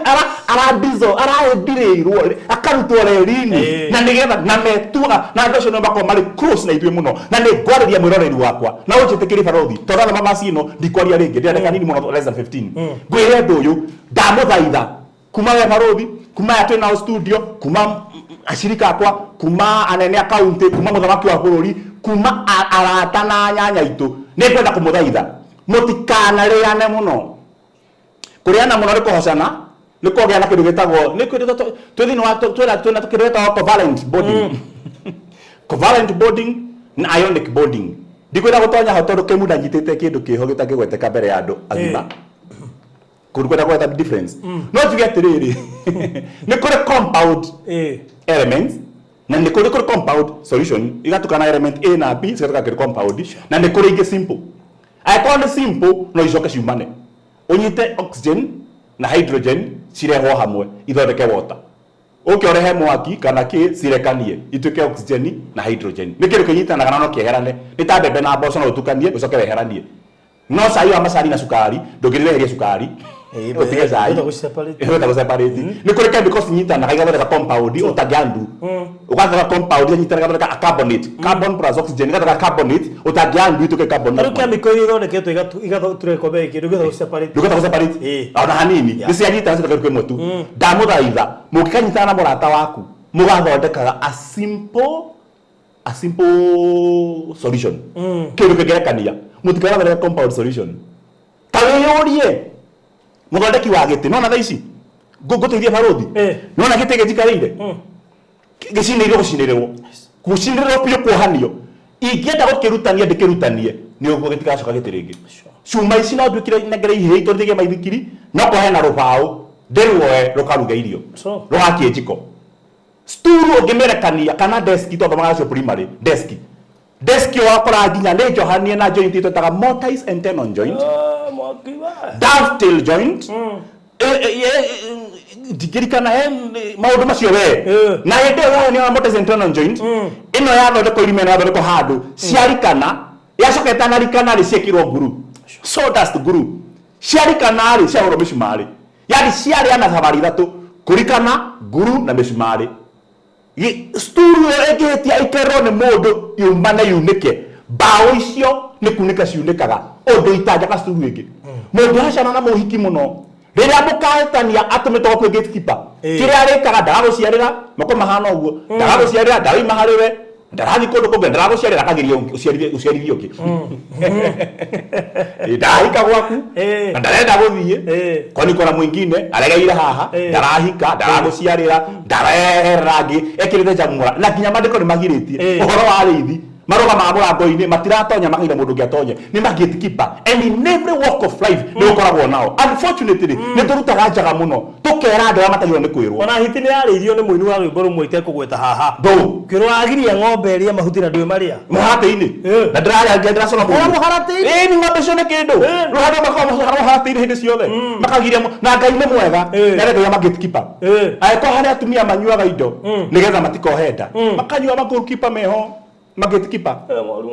ara diesel araendirĩirwo akarutwo reri-inĩ. Na nĩgetha na metuaga na andũ acio no makorwo marĩ close na ithuĩ mũno. Na nĩ ngwarĩria mwĩroreri wakwa na ũnjĩtĩkĩrie, barothi, tondũ athoma macino ndikwaria rĩngĩ, ndĩrandĩka nini mũno, less than 15. Ngwĩre ũndũ ũyũ, ndamũthaitha kuma we barothi, kuma aya twĩ nao studio, kuma acirika akwa, kuma anene a kaunti, kuma mũthamaki wa bũrũri, kuma arata na anyanya aitũ, nĩ ngwenda kũmũthaitha mũtikanarĩane mũno. Kũrĩana mũno nĩ kũhocana, nĩ kũgĩa na kĩndũ gĩtagwo nĩ kĩndũ twĩ thĩinĩ wa twĩna kĩndũ gĩtagwo covalent bonding, covalent bonding na ionic bonding. Ndikwenda gũtonya ho tondũ kĩmunda nyitĩte kĩndũ kĩho gĩtangĩgweteka mbere ya andũ agima, kũndũ kwenda difference. No njuge atĩrĩrĩ, nĩ kũrĩ compound elements na nĩ kũrĩ compound solution, igatukana element A na B cigatuka kĩndũ compound, na nĩ kũrĩ ingĩ simple. Angĩkorwo nĩ simple, no icoke ciumane, ũnyite oxygen na hydrogen cirehwo hamwe ithondeke water, ũke ũrehe mwaki kana kĩ cirekanie ituĩke oxygen na hydrogen. Nĩ kĩndũ kĩnyitanaga na no kĩeherane, nĩ ta mbembe na mboco, no ũtukanie ũcoke weheranie. No cai wa macani na cukari, ndũngĩrĩreheria cukari ũtige cai. Wĩtagwo separate. Wĩtagwo separate. Nĩ kũrĩ chemicals inyitanaga igathondeka compound ũtangĩandu, ũgathondeka compound inyitanaga igathondeka a carbonate, carbon plus oxygen igathondeka carbonate ũtangĩandu ituĩke carbon. Tarĩu chemical iria ithondeketwo igatura gĩkombe gĩkĩ, ndũngĩhota gũ-separate. Ndũngĩhota gũ-separate ona hanini. Nĩ cianyitana cituĩka kĩndũ kĩmwe tu. Ndamũthaitha, mũngĩkanyitana na mũrata waku, mũgathondekaga a simple solution, kĩndũ kĩngerekania. Mũtikanathondeka compound solution. Ta wĩyũrie, mũthondeki wa gĩtĩ, nona thaa ici ngũteithie barothi, nona gĩtĩ gĩnjikarĩire gĩcinĩirwo, gũcinĩrĩrwo, gũcinĩrĩrwo biũ, kuohanio, ingĩenda gũkĩrutania ndĩkĩrutanie, nĩ ũguo gĩtigacoka gĩtĩ rĩngĩ. Cuma ici no nduĩkire nengere ihĩĩ itwarithĩgie maithikiri, no kwa hena rũbaũ ndĩruoe rũkaruga irio, rũgakie njiko. Sturu ũngĩmĩrekania kana deski, twathomaga nacio primary, deski wakora nginya nĩ njohanie na joint twĩtaga mortise and tenon joint. Ah, mwaki wa. Dovetail joint. Ndingĩrikana he maũndũ macio we. Na hĩndĩ ĩyo yohanio na mortise and tenon joint ĩno yathondekwo irima, ĩno yathondekwo handũ ciarikana, yacoka ĩtanarikana rĩ, ciĩkĩrwo nguru, sawdust glue, ciarikana rĩ, ciahũrwo mĩcumarĩ, yani ciarĩana thabarĩ ithatũ: kũrikana, nguru na mĩcumarĩ. Sturu ĩyo ĩngĩhĩtia ĩkerwo nĩ mũndũ yumane yunĩke, mbaũ icio nĩ kunĩka ciunĩkaga ũndũ itanjaka sturu ĩngĩ. Mũngĩhacana na mũhiki mũno, rĩrĩa mũkahĩtania atũmĩtwo kwĩ gatekeeper, kĩrĩa arĩkaga, ndagagũciarĩra moko mahana ũguo, ndagagũciarĩra, ndarauma harĩ we, ndarathiĩ kũndũ kũngĩ, ndaragũciarĩra, akageria ũciarithie ũngĩ. Ndahika gwaku na ndarenda gũthiĩ kwani kona mwingine aregeire haha. Ndarahika, ndaragũciarĩra, ndareherera angĩ ekĩrĩte njamũra, na nginya mandĩko nĩ magirĩtie ũhoro wa arĩithi marũgamaga mũrango-inĩ, matiratonya, makagira mũndũ ũngĩ atonye, nĩ ma gatekeeper. And in every walk of life nĩ ũkoragwo nao. Unfortunately, nĩ tũrutaga njaga mũno, tũkera andũ arĩa matagĩrĩirwo nĩ kwĩrwo. Ona hiti nĩ yarĩirio nĩ mũini wa rwĩmbo rũmwe itekũgweta haha. Ndũ. Kĩrwo agiria ng'ombe ĩrĩe mahuti na ndwĩ marĩa. Mũharatĩ-inĩ. Na ndĩrarĩa ndĩracora Ona mũndũ. mũharatĩ-inĩ. Ĩĩ, nĩ ng'ombe icio nĩ kĩndũ rũhando makoragwo mũharatĩ-inĩ hĩndĩ ciothe, makagiria na Ngai nĩ mwega, nĩarendagia ma gatekeeper. Angĩkorwo harĩ atumia manyuaga indo nĩgetha matikohe nda, makanyua, ma gatekeeper meho, ma gatekeeper.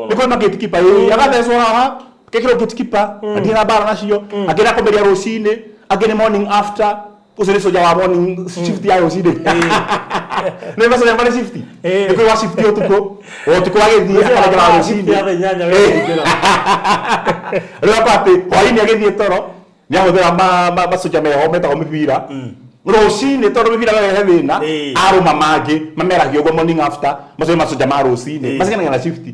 Nĩ kũrĩ ma gatekeeper, ĩĩ, agathecwo haha, gekĩrwo gatekeeper, athiĩ na mbara nacio. Angĩ na kũmeria rũcinĩ, angĩ nĩ morning after. Ũcio nĩ soja wa morning shift ya rũcinĩ, nĩ macoja marĩ shift. Nĩ kũrĩ wa shift ũtukũ, ũtukũ agĩthiĩ akarengera wa Shift ya rũcinĩ. thaa 8 wekũingĩra. Rĩu akwa atĩ hwainĩ agĩthiĩ toro nĩ ahũthĩra macoja meho metagwo mĩbira rũcinĩ, tondũ mĩbira rehe thĩna. Arũma mangĩ mameragia ũguo morning after, macio nĩ macoja ma rũcinĩ, macanganagia na shift.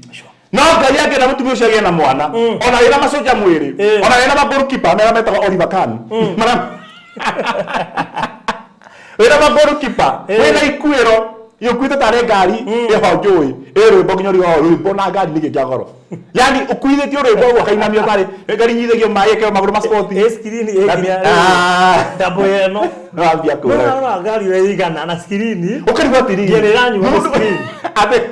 No Ngai angĩenda mũtumia ũcio agĩe na mwana, ona wĩna macoja mwĩrĩ, ona wĩna ma goalkeeper marĩa metagwo Oliver Kahn, wĩna ma goalkeeper, wĩna ikuĩro. Ũkuĩte tarĩ ngari ĩho njũĩ ĩ rwĩmbo nginya ũrĩ rwĩmbo na ngari nĩkĩ kĩa goro. Yani ũkuithĩtio rwĩmbo ũguo kainamio tarĩ ngari nyithagio maĩ ĩkĩrwo magũrũ ma sport. Ĩ screen ĩ nginya Ah. ndambo ĩno. Wambia No kũra. no ngari ĩyo ĩigana na screen. Ũkarigwo atĩrĩrĩ. Nginya ĩranyua Mũndũ- screen. Atĩ-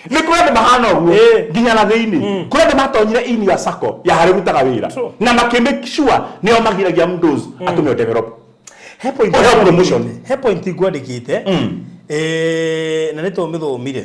nĩ kũrĩ andũ mahana ũguo Ĩ. nginya na thĩinĩ kũrĩ andũ matonyire in your circle ya harĩa ũrutaga wĩra True. na makĩ make sure nĩo magiragia mũndũ atũme develop. He point Ũheo promotion. He point ngwandĩkĩte. Na nĩ tũmĩthomire.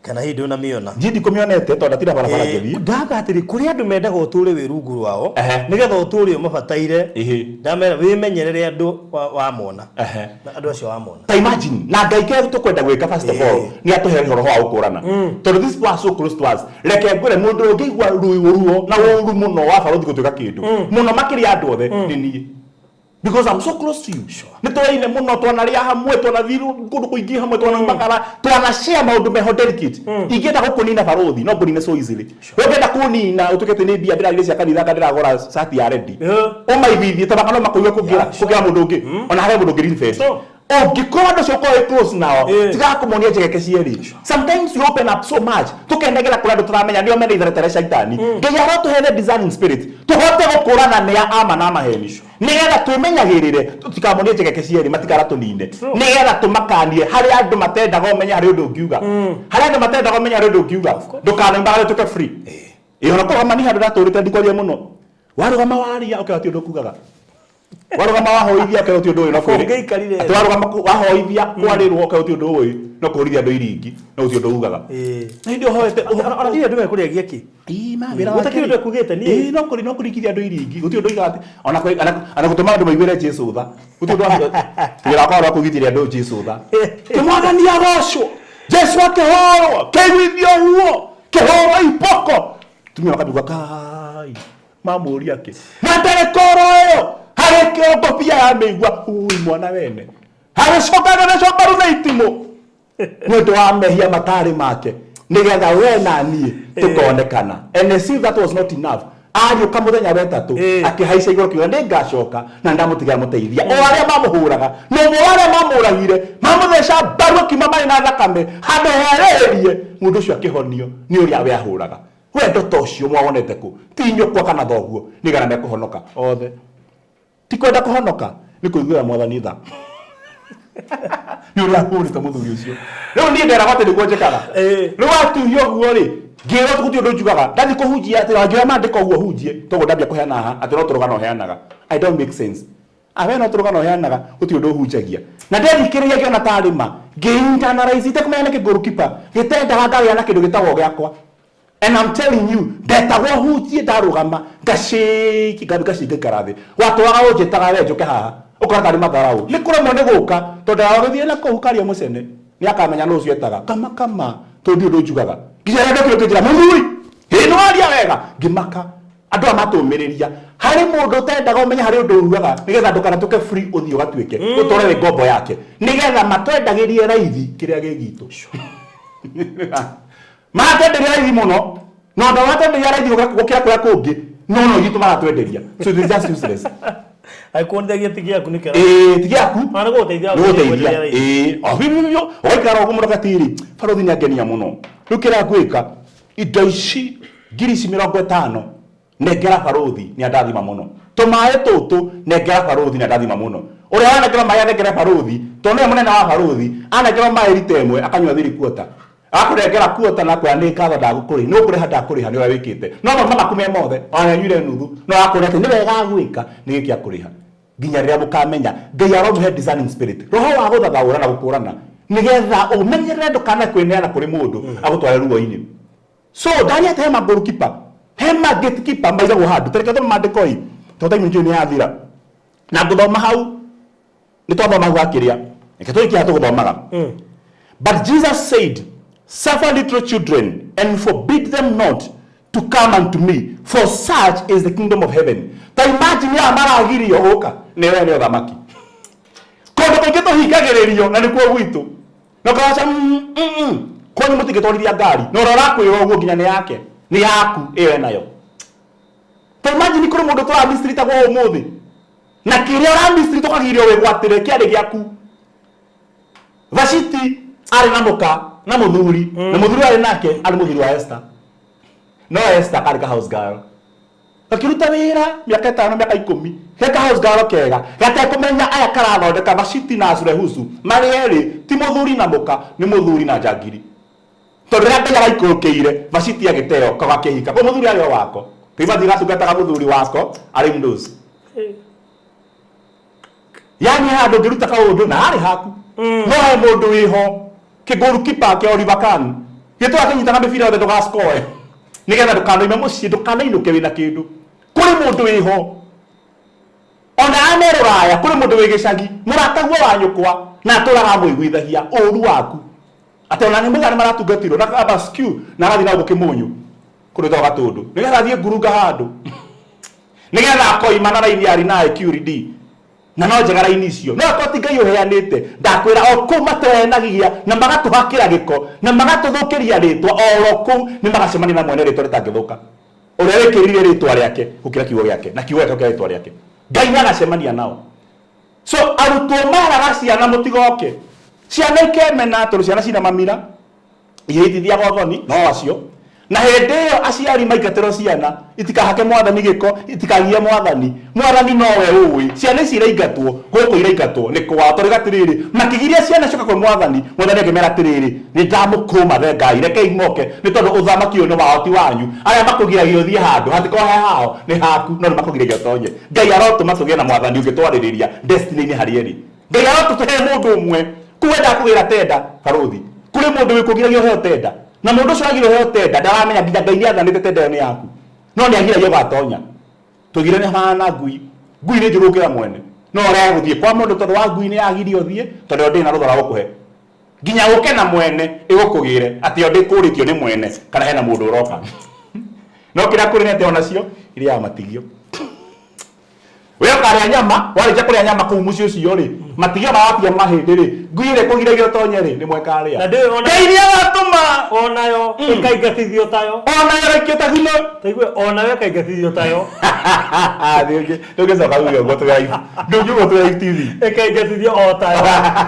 Kana hihi ndũnamĩona. Niĩ ndikũmĩonete tondũ ndatinda barabara ngĩthiĩ. Ndauga atĩrĩ kũrĩ andũ mendaga ũtũre wĩ rungu rwao Ehe. nĩgetha ũtũre ũmabataire. Ĩhĩ. Ndamera wĩmenyerere andũ wamona. Ehe. Na andũ acio wamona. Ta imagine na Ngai kĩrĩa tũkwenda gwĩka, first of all nĩ atũhe roho wa gũkũrana tondũ these people are so close to us. Reke ngwĩre, mũndũ ũngĩigua ruo na ũru mũno wa barothi gũtuĩka kĩndũ mũno makĩria andũ othe nĩ niĩ, because I'm so close to you. Nĩ tũraine mũno, twanarĩa hamwe, twanathiĩ kũndũ kũingĩ hamwe, twanaumagara, twana share maũndũ meho delicate. Ingĩenda gũkũnina barothi no ngũnine so easily. We ũngĩenda kũnina ũtuĩke atĩ nĩ mbia ndĩrarire cia kanitha anga ndĩragũra cati ya ready, ũmaigithie tabaka no makũigue kũngĩra kũngĩra mũndũ ũngĩ ona harĩa mũndũ ũngĩ ring. Ũngĩkorwo andũ acio ũkorwo wĩ close nao, tigaga kũmonia njegeke cierĩ. Sometimes we open up so much tũkenegera kũrĩa andũ tũramenya nĩo mena itheretere caitani. Ngai arotũhe the discerning spirit tũhote gũkũrana nĩa ama na maheni nĩgetha twĩmenyagĩrĩre tũtikamonie njegeke cierĩ matikaratũnine, nĩgetha tũmakanie harĩa andũ matendaga ũmenye harĩ ũndũ ũngiuga, harĩa andũ matendaga ũmenye harĩ ũndũ ũngiuga. Ndũkanoimagare ũtuĩke free. Ĩ ona kũrũgama ni handũ ndatũrĩte ndikwaria mũno, warũgama waria ũkera ti ũndũ ũkugaga, warũgama wahoithia ũkera ti ũndũ ũyũ no kwĩrĩ. Ũngĩikarire. Atĩ warũgama wahoithia kwarĩrwo ũkera ti ũndũ ũyũ no kũhũrithia andũ iringi no gũtirĩ ũndũ ugaga. Na hĩndĩ ũhoete. Ona ndirĩ andũ mekũrĩagia kĩ. Ii, ma wĩra Gũtakĩrĩ wake ũndũ rĩ. ekugĩte niĩ. Ĩĩ, no kũri no kũringithia andũ iringi gũtirĩ ũndũ oigaga atĩ ona gũtũma andũ maiguĩre Jesũ tha gũtirĩ ũndũ wĩra wakwa wa kũigithĩria andũ Jesũ tha. Kĩmwathani agocwo, Jesũ akĩhorwo kĩiguithio ruo kĩhorwo iboko tumia makambigua kai mamũria kĩ na ndagĩka oro ĩyo harĩ kĩongo bia ya mĩigua ui mwana wene agĩcoka agĩthecwo mbaru na itimũ nĩ ũndũ wa mehia matarĩ make nĩgetha we na niĩ tũkonekana. And as if that was not enough, ariũka mũthenya wa ĩtatũ, akĩhaica igũrũ kiuga nĩ ngacoka na ndamũtigĩra mũteithia. O arĩa mamũhũraga na ũmwe wa arĩa mamũragire mamũtheca mbaru akiuma marĩ na thakame handũ herĩrĩrie mũndũ ũcio akĩhonio nĩ ũrĩa we ahũraga. Wendo ta ũcio mwawonete kũ? Ti nyũkwa kana thoguo nĩgetha mekũhonoka othe. Ti kwenda kũhonoka, nĩ kũiguĩra mwathani tha nĩ ũrĩa ahũrĩte mũthuri ũcio. Rĩu niĩ nderagwo atĩ nĩguo njĩkaga. Rĩu watuhia ũguo rĩ, ngĩrwo gũtirĩ ũndũ njugaga ndathiĩ kũhunjia atĩ wangĩoya maandĩko ũguo hunjie toguo ndambia kũheana haha atĩ no tũrũgano heanaga. I don't make sense. Awe no tũrũgano heanaga, gũtirĩ ũndũ ũhunjagia. Na ndethikĩrĩria ngĩona tarĩ ma ngĩ-internalize itekũmenya nĩkĩ goalkeeper gĩtendaga ngagĩa na kĩndũ gĩtagwo gĩakwa. And I'm telling you, ndetagwo hunjie ndarũgama ngacĩki ngacĩki ngaikara thĩ watũraga ũnjĩtaga we njũke haha ũkora tarĩ matharau nĩ kũremwo nĩ gũka tondũ agĩthiĩ na kũu karia mũcene nĩ akamenya nũ ũcio etaga kama kama tondũ ndiũ ũndũ njugaga nginya rĩrĩa ndokire ũkĩnjĩra mũthuri ĩ nĩ waria wega ngĩmaka. Andũ aya matũmĩrĩria harĩ mũndũ ũtendaga ũmenye harĩ ũndũ ugaga nĩgetha ndũkanatuĩke free ũthiĩ ũgatuĩke ũtũre wĩ ngombo yake nĩgetha matwendagĩrie raithi kĩrĩa gĩ gitũ maratwenderia raithi mũno na ũndũ maratwenderia raithi gũkĩra kũrĩa kũngĩ no no ithuĩ maratwenderia, so it is just useless. Agĩkuonithagia ti gĩaku nĩ kĩra. Ĩĩ, ti gĩaku. Ona nĩ gũgũteithia. Nĩ gũteithia ĩĩ o biũ biũ ũgaikara ũguo mũno gatiri barothi nĩ angenia mũno. Rĩu kĩrĩa ngwĩka indo ici ngiri ici 50 nengera barothi nĩ andathima mũno, tũmaĩ tũtũ nengera barothi nĩ andathima mũno. Ũrĩa wanengera maĩ anengere barothi tondũ nĩwe mũnene wa barothi anengera maĩ rita ĩmwe akanyua thiri kuota akũnengera kuota na kwĩra nĩ ngatho ndagũkũrĩha nĩ ũkũrĩha ndakũrĩha nĩ ũrĩa wĩkĩte no mauma maku me mothe ona anyuire nuthu no akũrĩa atĩ nĩ wega gwĩka nĩ gĩkĩ akũrĩha nginya rĩrĩa mũkamenya. Ngai aromũhe discerning spirit, roho wa gũthathaũra na gũkũrana nĩgetha ũmenyerere ndũkanae kwĩneana kũrĩ mũndũ agũtware ruo-inĩ. So ndaria atĩ hema goalkeeper, hema gatekeeper maigagwo handũ tereke thoma maandĩko ĩ tondũ time njũĩ nĩ yathira na ngũthoma hau nĩ twathoma hau hakĩrĩa reke tũrĩkie haha tũgũthomaga. But Jesus said, "Suffer little children and forbid them not to come unto me, for such is the kingdom of heaven." Ta imagine aya maragirio gũka nĩ we nĩ ũthamaki kũndũ kũingĩ tũhingagĩrĩrio na nĩkuo gwitũ na ũkawaca kwanyu mũtingĩtwarithia ngari na ũrĩa ũrakwĩra ũguo nginya nĩ yake nĩ yaku ĩyo enayo. Ta imagine kũrĩ mũndũ tũramistritagwo ũmũthĩ. Na kĩrĩa ũramisiri tũkagirio wĩgwatĩre kĩarĩ gĩaku. Vashiti arĩ na mũka na mũthuri, na mũthuri arĩ nake arĩ mũthuri wa Esther. No Esther karĩ ka house girl. Gakĩruta wĩra mĩaka 5, mĩaka 10, ge ka house girl kega gatekũmenya aya karathondeka Vashiti na Asurehusu marĩ erĩ ti mũthuri na mũka, nĩ mũthuri na njangiri. Tondũ rĩrĩa Ngai araikũrũkĩire Vashiti agĩteo gakĩhika kwa mũthuri arĩ o wako. Kĩimathi gatungataga mũthuri wako arĩ mdosi. Yani handũ ũngĩruta kaũndũ na harĩ haku. No he mũndũ wĩho kĩgoalkeeper kĩa Oliver Kahn gĩtũra kĩnyitaga mĩbira yothe ndũgascore nĩgetha ndũkanoime mũciĩ, ndũkanainũke wĩna kĩndũ. Kũrĩ mũndũ wĩho ona ane rũraya, kũrĩ mũndũ wĩ gĩcagi mũrataguo wa nyũkwa na atũraga amũiguithagia ũru waku atĩ ona nĩ mũgana maratungatirwo na abasq na agathiĩ na gũkũ kĩmũnyũ kũndũ gwĩtagwo Gatũndũ nĩgetha athiĩ ngurunga handũ nĩgetha akoima na raini ya Rinae QD na no njega raini icio no akorwo ti Ngai ũheanĩte. Ndakwĩra o kũu matũhenagia na magatũhakĩra gĩko na magatũthũkĩria rĩtwa, oro kũu nĩ magacemania na mwene rĩtwa rĩtangĩthũka, ũrĩa wĩkĩrire rĩtwa rĩake gũkĩra kiugo gĩake na kiugo gĩake gũkĩra rĩtwa rĩake. Ngai nĩ agacemania nao. So arutwo maraga ciana mũtigoke, ciana ikemena tondũ ciana cina mamira ihĩtithiaga ũthoni no acio. Na hĩndĩ ĩyo aciari maingatĩrwo ciana itikahake mwathani gĩko, itikagie mwathani. Mwathani nowe ũĩ ciana ici iraingatwo gũkũ, iraingatwo nĩ kwao tondũ atĩrĩrĩ makĩgiria ciana cioke kwĩ mwathani. Mwathani akĩmera atĩrĩrĩ, nĩ ndamũkũma thengai, rekei moke nĩ tondũ ũthamaki ũyũ nĩ wao ti wanyu. Arĩa makũgiragia ũthiĩ handũ hatikorwo he hao nĩ haku, no nĩ makũgiragia ũtonye. Ngai arotũma tũgĩe na mwathani ũngĩtwarĩrĩria destiny-inĩ harĩa ĩrĩ. Ngai arotũhe mũndũ ũmwe kũu wendaga kũgĩra tenda barũthi, kũrĩ mũndũ wĩkũgiragia ũheo tenda, na mũndũ ũcio ũragirwo ũheo tenda ndaramenya nginya Ngai nĩathanĩte tenda ĩyo nĩ yaku, no nĩagiragia ũgatonya. Tũgire nĩ hana ngui, ngui nĩ njũru gũkĩra mwene, no ũrege gũthiĩ kwa mũndũ tondũ wa ngui nĩ yagirio ũthiĩ, tondũ yo ndĩrĩ na rũtha rwa gũkũhe nginya ũke na mwene ĩgũkũgĩre atĩ yo ndĩkũrĩtio nĩ mwene kana hena mũndũ ũroka. No kĩrĩa kũrĩ nĩ atĩ onacio irĩaga matigio. We ũkarĩa nyama, warĩkia kũrĩa nyama kũu mũciĩ ũcio rĩ, matigio mawatigia mahĩndĩ rĩ, ngui ĩrĩa ĩkũgiragia ũtonye rĩ, nĩ mwekarĩa. Na ndĩũĩ ona Ngai nĩagatũma onayo ĩkaingatithio tayo. Onayo ĩraikio ta guno. Taigue onayo ĩkaingatithio tayo. Ndũngĩcoka uge ũguo twĩ live. Ndũngiuga twĩ live TV. Ĩkaingatithio o tayo.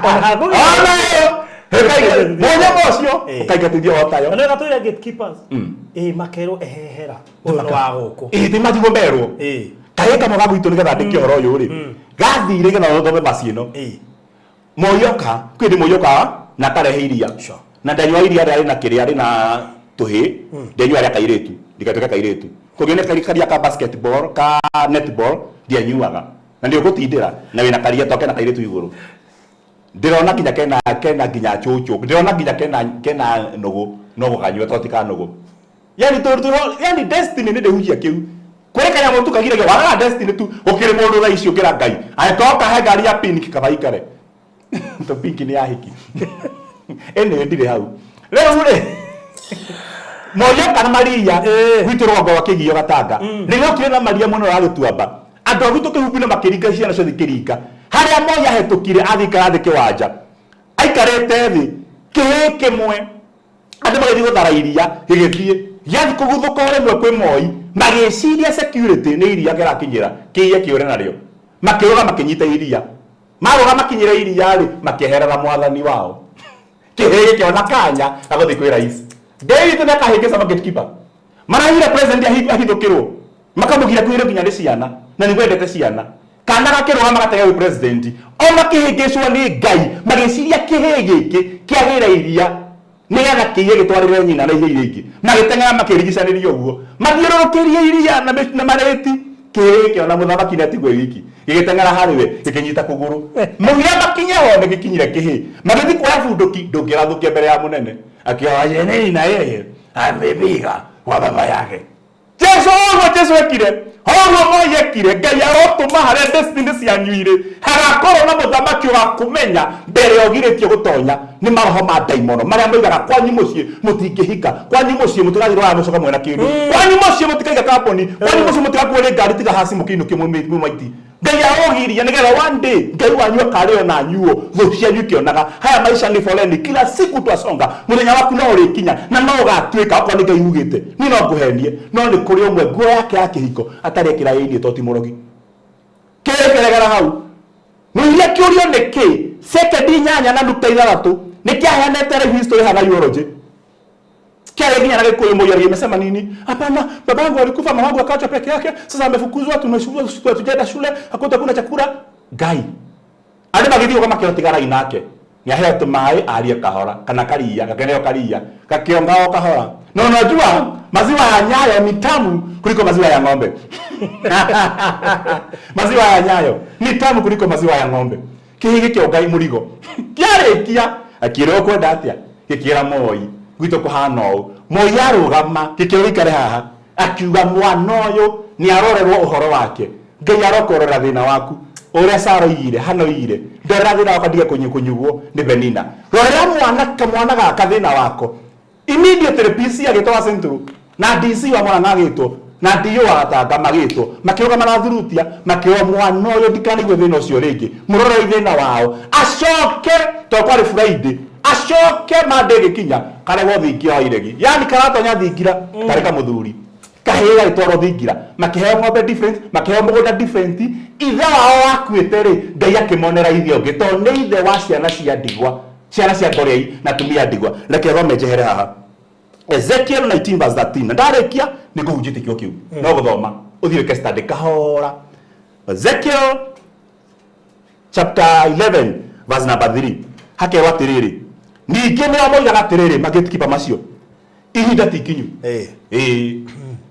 Ona hakũgĩa. Onayo mũnyama ũcio ũkaingatithio o tayo. Na gatwĩra gatekeepers. Ĩ makerwo ehehera. Ũyũ nĩ wa gũkũ. Ĩ ti matigwo merwo. Kahĩĩ kamwe ga gwitũ nĩgetha ndĩkie ũhoro ũyũ rĩ, gathire nĩgetha thome maci ĩno. Moyoka kwĩ ndĩ moyoka na akarehe iria na ndanyua iria rĩarĩ na kĩrĩa rĩ na tũhĩĩ, ndanyua rĩa kairĩtu ndigatuĩke kairĩtu kũngĩ nĩ karia ka basketball ka netball ndianyuaga na nĩ ũgũtindĩra na wĩna karia to kena kairĩtu igũrũ ndĩrona nginya kena kena nginya cũcũ, ndĩrona nginya kena kena nũgũ no gũkanyua to ti ka nũgũ. Yani tondũ yani destiny nĩ ndĩhunjia kĩu kũrĩ kanyamũ tu kagiragia wagaga destiny tu gũkĩrĩ mũndũ thaa ici ũkĩra Ngai angĩkorwo kahe ngari ya pink kaba ikare to pink nĩ ya hiki. Anyway, ndirĩ hau rĩu rĩ moyo kana maria gwitũ rũgongo rwa kĩgio Gatanga rĩrĩa okire na maria mũno wa gĩtuamba andũ a gwitũ kĩhumbu-inĩ makĩringa ciana ciothe ikĩringa harĩa Moi ahetũkire athiĩ ikara thĩ kĩwanja aikarĩte thĩ kĩhĩĩ kĩmwe andũ magĩthiĩ gũthara iria gĩgĩthiĩ gĩathiĩ kũguthũka o rĩmwe kwĩ Moi magĩciria security nĩ iria kĩrakinyĩra kĩiye kĩũre narĩo makĩrũga makĩnyita iria marũga makinyĩra iria rĩ makĩeherera mwathani wao kĩhĩĩ gĩkĩona kanya gagũthiĩ kwĩ rais. Ngai witũ nĩakahĩngĩca ma gatekeeper marahire president ahithũkĩrwo makamũgira kwĩrwo nginya nĩ ciana na nĩ wendete ciana kana gakĩrũgama gatege gwĩ president o makĩhĩngĩcwo nĩ Ngai magĩciria kĩhĩĩ gĩkĩ kĩagĩra iria nĩgetha kĩiye gĩtwarĩre nyina na ihĩĩ iria ingĩ magĩteng'era makĩrigicanĩria ũguo mathiũrũrũkĩrie iria na marĩti kĩhĩĩ kĩona mũthamaki nĩ atigwo wiki gĩgĩteng'era harĩ we gĩkĩnyita kũgũrũ mũhia makinye ho nĩ gĩkinyire kĩhĩĩ magĩthiĩ kuoya bunduki ndũngĩrathũkia mbere ya mũnene akĩoya yenei na yeye amepiga kwa baba yake. Jesu ũguo Jesu ekire ũguo Moi ekire Ngai arotũma harĩa destiny cianyu irĩ hagakorwo na mũthamaki ũgakũmenya mbere ũgirĩtio gũtonya nĩ maroho ma ndaimono marĩa moigaga kwanyu mũciĩ mũtingĩhika kwanyu mũciĩ mũtigathiĩ rũraya mũcoke mwena kĩndũ kwanyu mũciĩ mũtikaiga kambuni kwanyu mũciĩ mũtigakuo nĩ ngari tiga haci mũkĩinũkio mwĩ maiti. Ngai arogiria nĩgetha one day Ngai wanyu akarĩo na nyuo thũ cianyu ikĩonaga. Haya maisha ni foleni, kila siku twasonga, mũthenya waku no ũrĩkinya na no ũgatuĩka okorwo nĩ Ngai ugĩte. Niĩ no ngũhenie no nĩ kũrĩ ũmwe nguo yake ya kĩhiko atarĩ ekĩra ĩini to ti mũrogi. Kĩrĩ hau. Mũiria kĩũrio nĩ kĩ? Sekendi inyanya na nukta ithathatũ nĩ kĩaheanĩte life history hana eulogy. Kĩarĩ nginya na Gĩkũyũ mũiria imesema nini? Hapana, babangu alikufa, mamangu akaachwa peke yake, sasa amefukuzwa, tumeshukuzwa, tujaenda shule, hakuta kuna chakula. Ngai. Andũ magĩthiĩ ũguo makĩotigara nake. Nĩaheo tũmaĩ arie kahora kana karia gakeneo karia gakĩonga o kahora. No unajua maziwa ya Nyayo ni tamu kuliko maziwa ya ng'ombe. Maziwa ya Nyayo ni tamu kuliko maziwa ya ng'ombe. Kĩhĩ gĩkĩonga mũrigo. Kĩarĩkia akĩrwo kwenda atĩa? Gĩkĩra Moi gwitũ kũhana ũũ. Moi arũgama gĩkĩrwo gĩikare haha akiuga mwana ũyũ nĩ arorerwo ũhoro wake. Ngai arokorera thĩna waku. Ũrĩa Sara oigire, Hana oigire, ndorera thĩna wakwa ndige kũnyugwo nĩ Penina. Rorera mwana kamwana gaka thĩna wako. Immediately PC agĩtwo wa Central na DC wa Murang'a agĩtwo na DO wa Gatanga magĩtwo makĩrũgama na thurutia makĩoya mwana ũyũ ndikanaigue thĩna ũcio rĩngĩ mũrorei thĩna wao acoke tondũ kwarĩ Friday acoke Monday ĩgĩkinya karegwo thingira wa iregi yani karatonya thingira karĩ kamũthuri kahĩĩ gagĩtwarwo thingira makĩheo ng'ombe different makĩheo mũgũnda different ithe wao wakuĩte rĩ Ngai akĩmonera ithe ũngĩ tondũ nĩ ithe wa ciana cia ndigwa ciana cia ngorei na atumia ndigwa. Reke thome njehere haha Ezekiel 19 verse 13 na ndarĩkia nĩ ngũhunjĩtie kĩo kĩu no gũthoma ũthiĩ wĩke study kahora. Ezekiel chapter 11 verse number 3 hakerwo atĩrĩrĩ ningĩ nĩo moigaga atĩrĩrĩ magĩtikipa macio ihinda ti ikinyu. Ĩĩ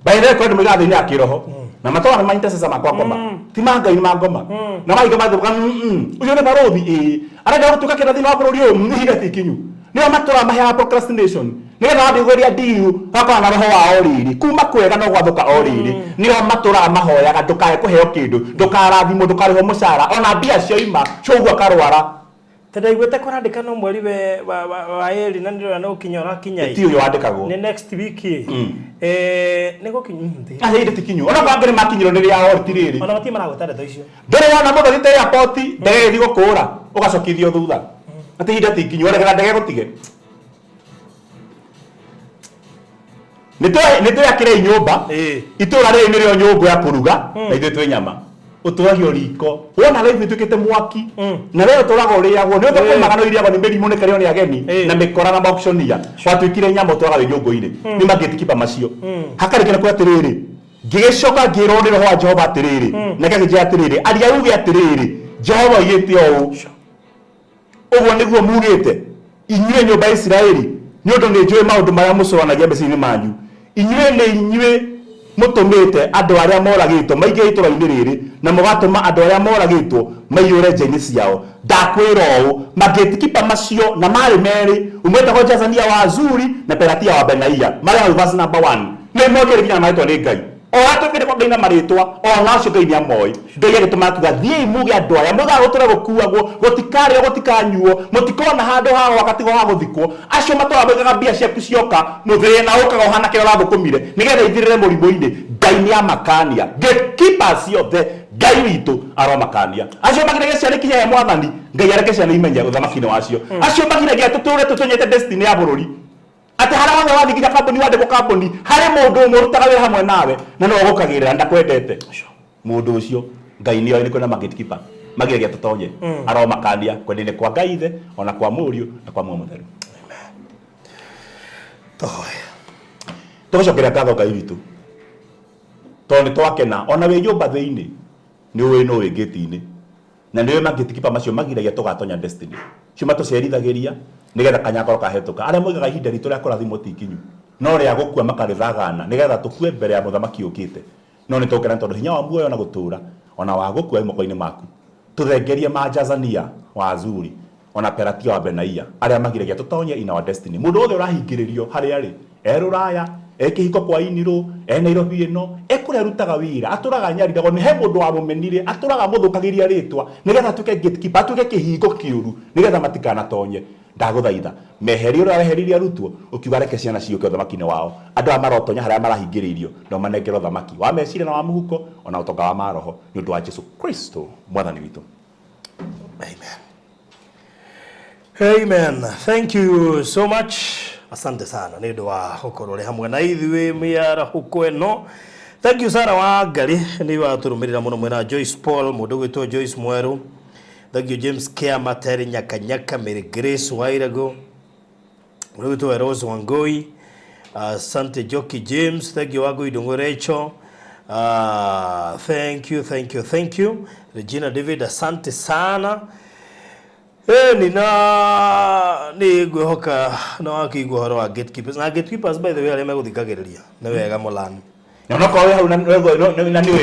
by the way kwenda moigaga thĩinĩ ya kĩroho na matwara ma intercessor makwa ngoma ti ma Ngai nĩ ma ngoma na maiga mathuka ũcio nĩ barũthi ĩĩ arenda gũtuĩka kĩna thĩinĩ wa bũrũri ũyũ ihinda ti ikinyu nĩo matũraga maheaga procrastination nĩgetha wathiĩ kũgeria ndiru gakorwo na roho wa o rĩrĩ kuma kwega no gwathũka o rĩrĩ nĩo matũraga mahoyaga ndũkae kũheo kĩndũ ndũkarathimwo ndũkarĩhwo mũcara ona mbia cioima cũguo akarwara. Tũndaiguĩte kũrandĩka no mweri wa ĩrĩ na nĩndĩrona nĩ gũkinya ũrakinya ti ũyũ wandĩkagwo nĩ next week nĩ gũkinya aca ihinda ti kinyu ona kwangĩ nĩ makinyirwo nĩ rĩa ori ti rĩrĩ ona matirĩ maragweta ndeto icio ndũrĩ wona mũndũ athiĩte airport ndege ĩgĩthiĩ gũkũũra ũgacokithio thutha atĩ ihinda ti ikinyu oregera ndege gũtige nĩ twĩakĩrei nyũmba itũra rĩrĩ nĩrĩo nyũngũ ya kũruga na ithuĩ twĩ nyama ũtũragio riko wona life ĩtuĩkĩte mwaki na we ũtũraga ũrĩagwo nĩ ũthũkũmaga no iriagwo nĩ mĩrimũ nĩ karĩo nĩ ageni na mĩkora na maauctionia watuĩkire nyama ũtũraga wĩ nyũngũ-inĩ nĩ magĩtikipa macio hakarĩkĩra kuga atĩrĩrĩ ngĩgĩcoka ngĩrwo nĩ roho wa Jehova atĩrĩrĩ nake akĩnjĩra atĩrĩrĩ aria uge atĩrĩrĩ Jehova oigĩte ũũ ũguo nĩguo mugĩte inyuĩ nyũmba ya Isiraeli nĩ ũndũ nĩ njũĩ maũndũ marĩa mũcũranagia meciria-inĩ manyu inyuĩ nĩ inyuĩ mũtũmĩte andũ arĩa moragĩtwo maingĩre itũũra-inĩ rĩrĩ na mũgatũma andũ arĩa moragĩtwo maiyũre nja-inĩ ciao ndakwĩra ũũ magĩtikipa macio na marĩ merĩ ũmwe wetagwo Jazania wa Azuri na Pelatia wa Benaia marĩ hau verse number 1 nĩ mokĩrĩ nginya na marĩtwa nĩ Ngai o atuĩkĩte kwa Ngai na marĩtwa o na acio Ngai nĩ amoĩ Ngai agĩtũma akiuga thiĩi muge andũ aya mugaga gũtũra gũkuagwo gũtikarĩo gũtikanyuo mũtikona handũ ha gwaka tigo ha gũthikwo acio matũraga moigaga mbia ciaku cioka mũthĩna ũkaga ũhana kĩrĩa ũrathũkũmire nĩgetha ithirĩre mũrimũ-inĩ Ngai nĩ amakania gatekeepers ciothe Ngai witũ aromakania acio magiragia ciana ikinye he mwathani Ngai areke ciana imenye ũthamaki-inĩ wacio acio magiragia tũtũre tũtonyete destiny ya bũrũri atĩ harĩa hothe wathiĩ nginya kambuni wandĩkwo kambuni harĩ mũndũ ũmwe ũrutaga wĩra hamwe nawe na no ũgũkagĩrĩra ndakwendete mũndũ ũcio Ngai nĩ oĩ nĩ kwĩna gatekeeper magiragia tũtonye aromakania kwenda-inĩ kwa Ngai ithe ona kwa mũriũ na kwa muoyo mũtheru. Tũhoe. Tũgũcokeria ngatho Ngai witũ tondũ nĩ twakena ona wĩ nyũmba thĩinĩ nĩ ũĩ no wĩ gate-inĩ na nĩ ũĩ magatekeeper macio magiragia tũgatonya destiny cio matũcerithagĩria nĩgetha kanyakoro kahĩtũka arĩa moigaga ihinda ritũ rĩa kũrathimwo ti ikinyu no rĩa gũkua makarĩthagana nĩgetha tũkue mbere ya mũthamaki ũkĩte no nĩ tũkena tondũ hinya wa muoyo na gũtũũra ona wa gũkua wĩ moko-inĩ maku tũthengerie ma Jazania wa Azuri ona Pelatia wa Benaia arĩa magiragia tũtonye in our destiny mũndũ wothe ũrahingĩrĩrio harĩa arĩ e rũraya e kĩhiko kwa inirũ e Nairobi ĩno e kũrĩa arutaga wĩra atũraga nyariragwo nĩ he mũndũ wamũmenire atũraga mũthũkagĩria rĩtwa nĩgetha atuĩke gatekeeper atuĩke kĩhingo kĩũru nĩgetha matikanatonye ndagũthaitha meherie ũrĩa weheririe arutwo ũkiuga reke ciana ciũke ũthamaki-inĩ wao andũ aya marotonya harĩa marahingĩrĩirio no manengere ũthamaki wa meciria na wa mũhuko ona ũtonga wa maroho nĩ ũndũ wa Jesu Kristo mwathani witũ. Amen. Amen. Thank you so much. Asante sana nĩ ũndũ wa gũkorwo ũrĩ hamwe na ithuĩ mĩarahũko ĩno. Thank you Sarah wa Ngari nĩ watũrũmĩrĩra mũno mwena Joyce Paul mũndũ gwĩtwo Joyce Mwerũ. Thank you James Kiama Terry Nyakanyaka Mary Grace Wairago mũndũ gwĩtwo Rose Wangoi. Asante Joki James, thank you Wangoi Ndung'u Rachel. Thank you, thank you, thank you. Regina David, asante sana. Nina nĩ ngwĩhoka nĩ wakĩigua ũhoro wa gatekeepers. Na gatekeepers by the way arĩa megũthikagĩrĩria nĩ wega mũlani. Na onokorwo wĩ hau na nĩ ũĩ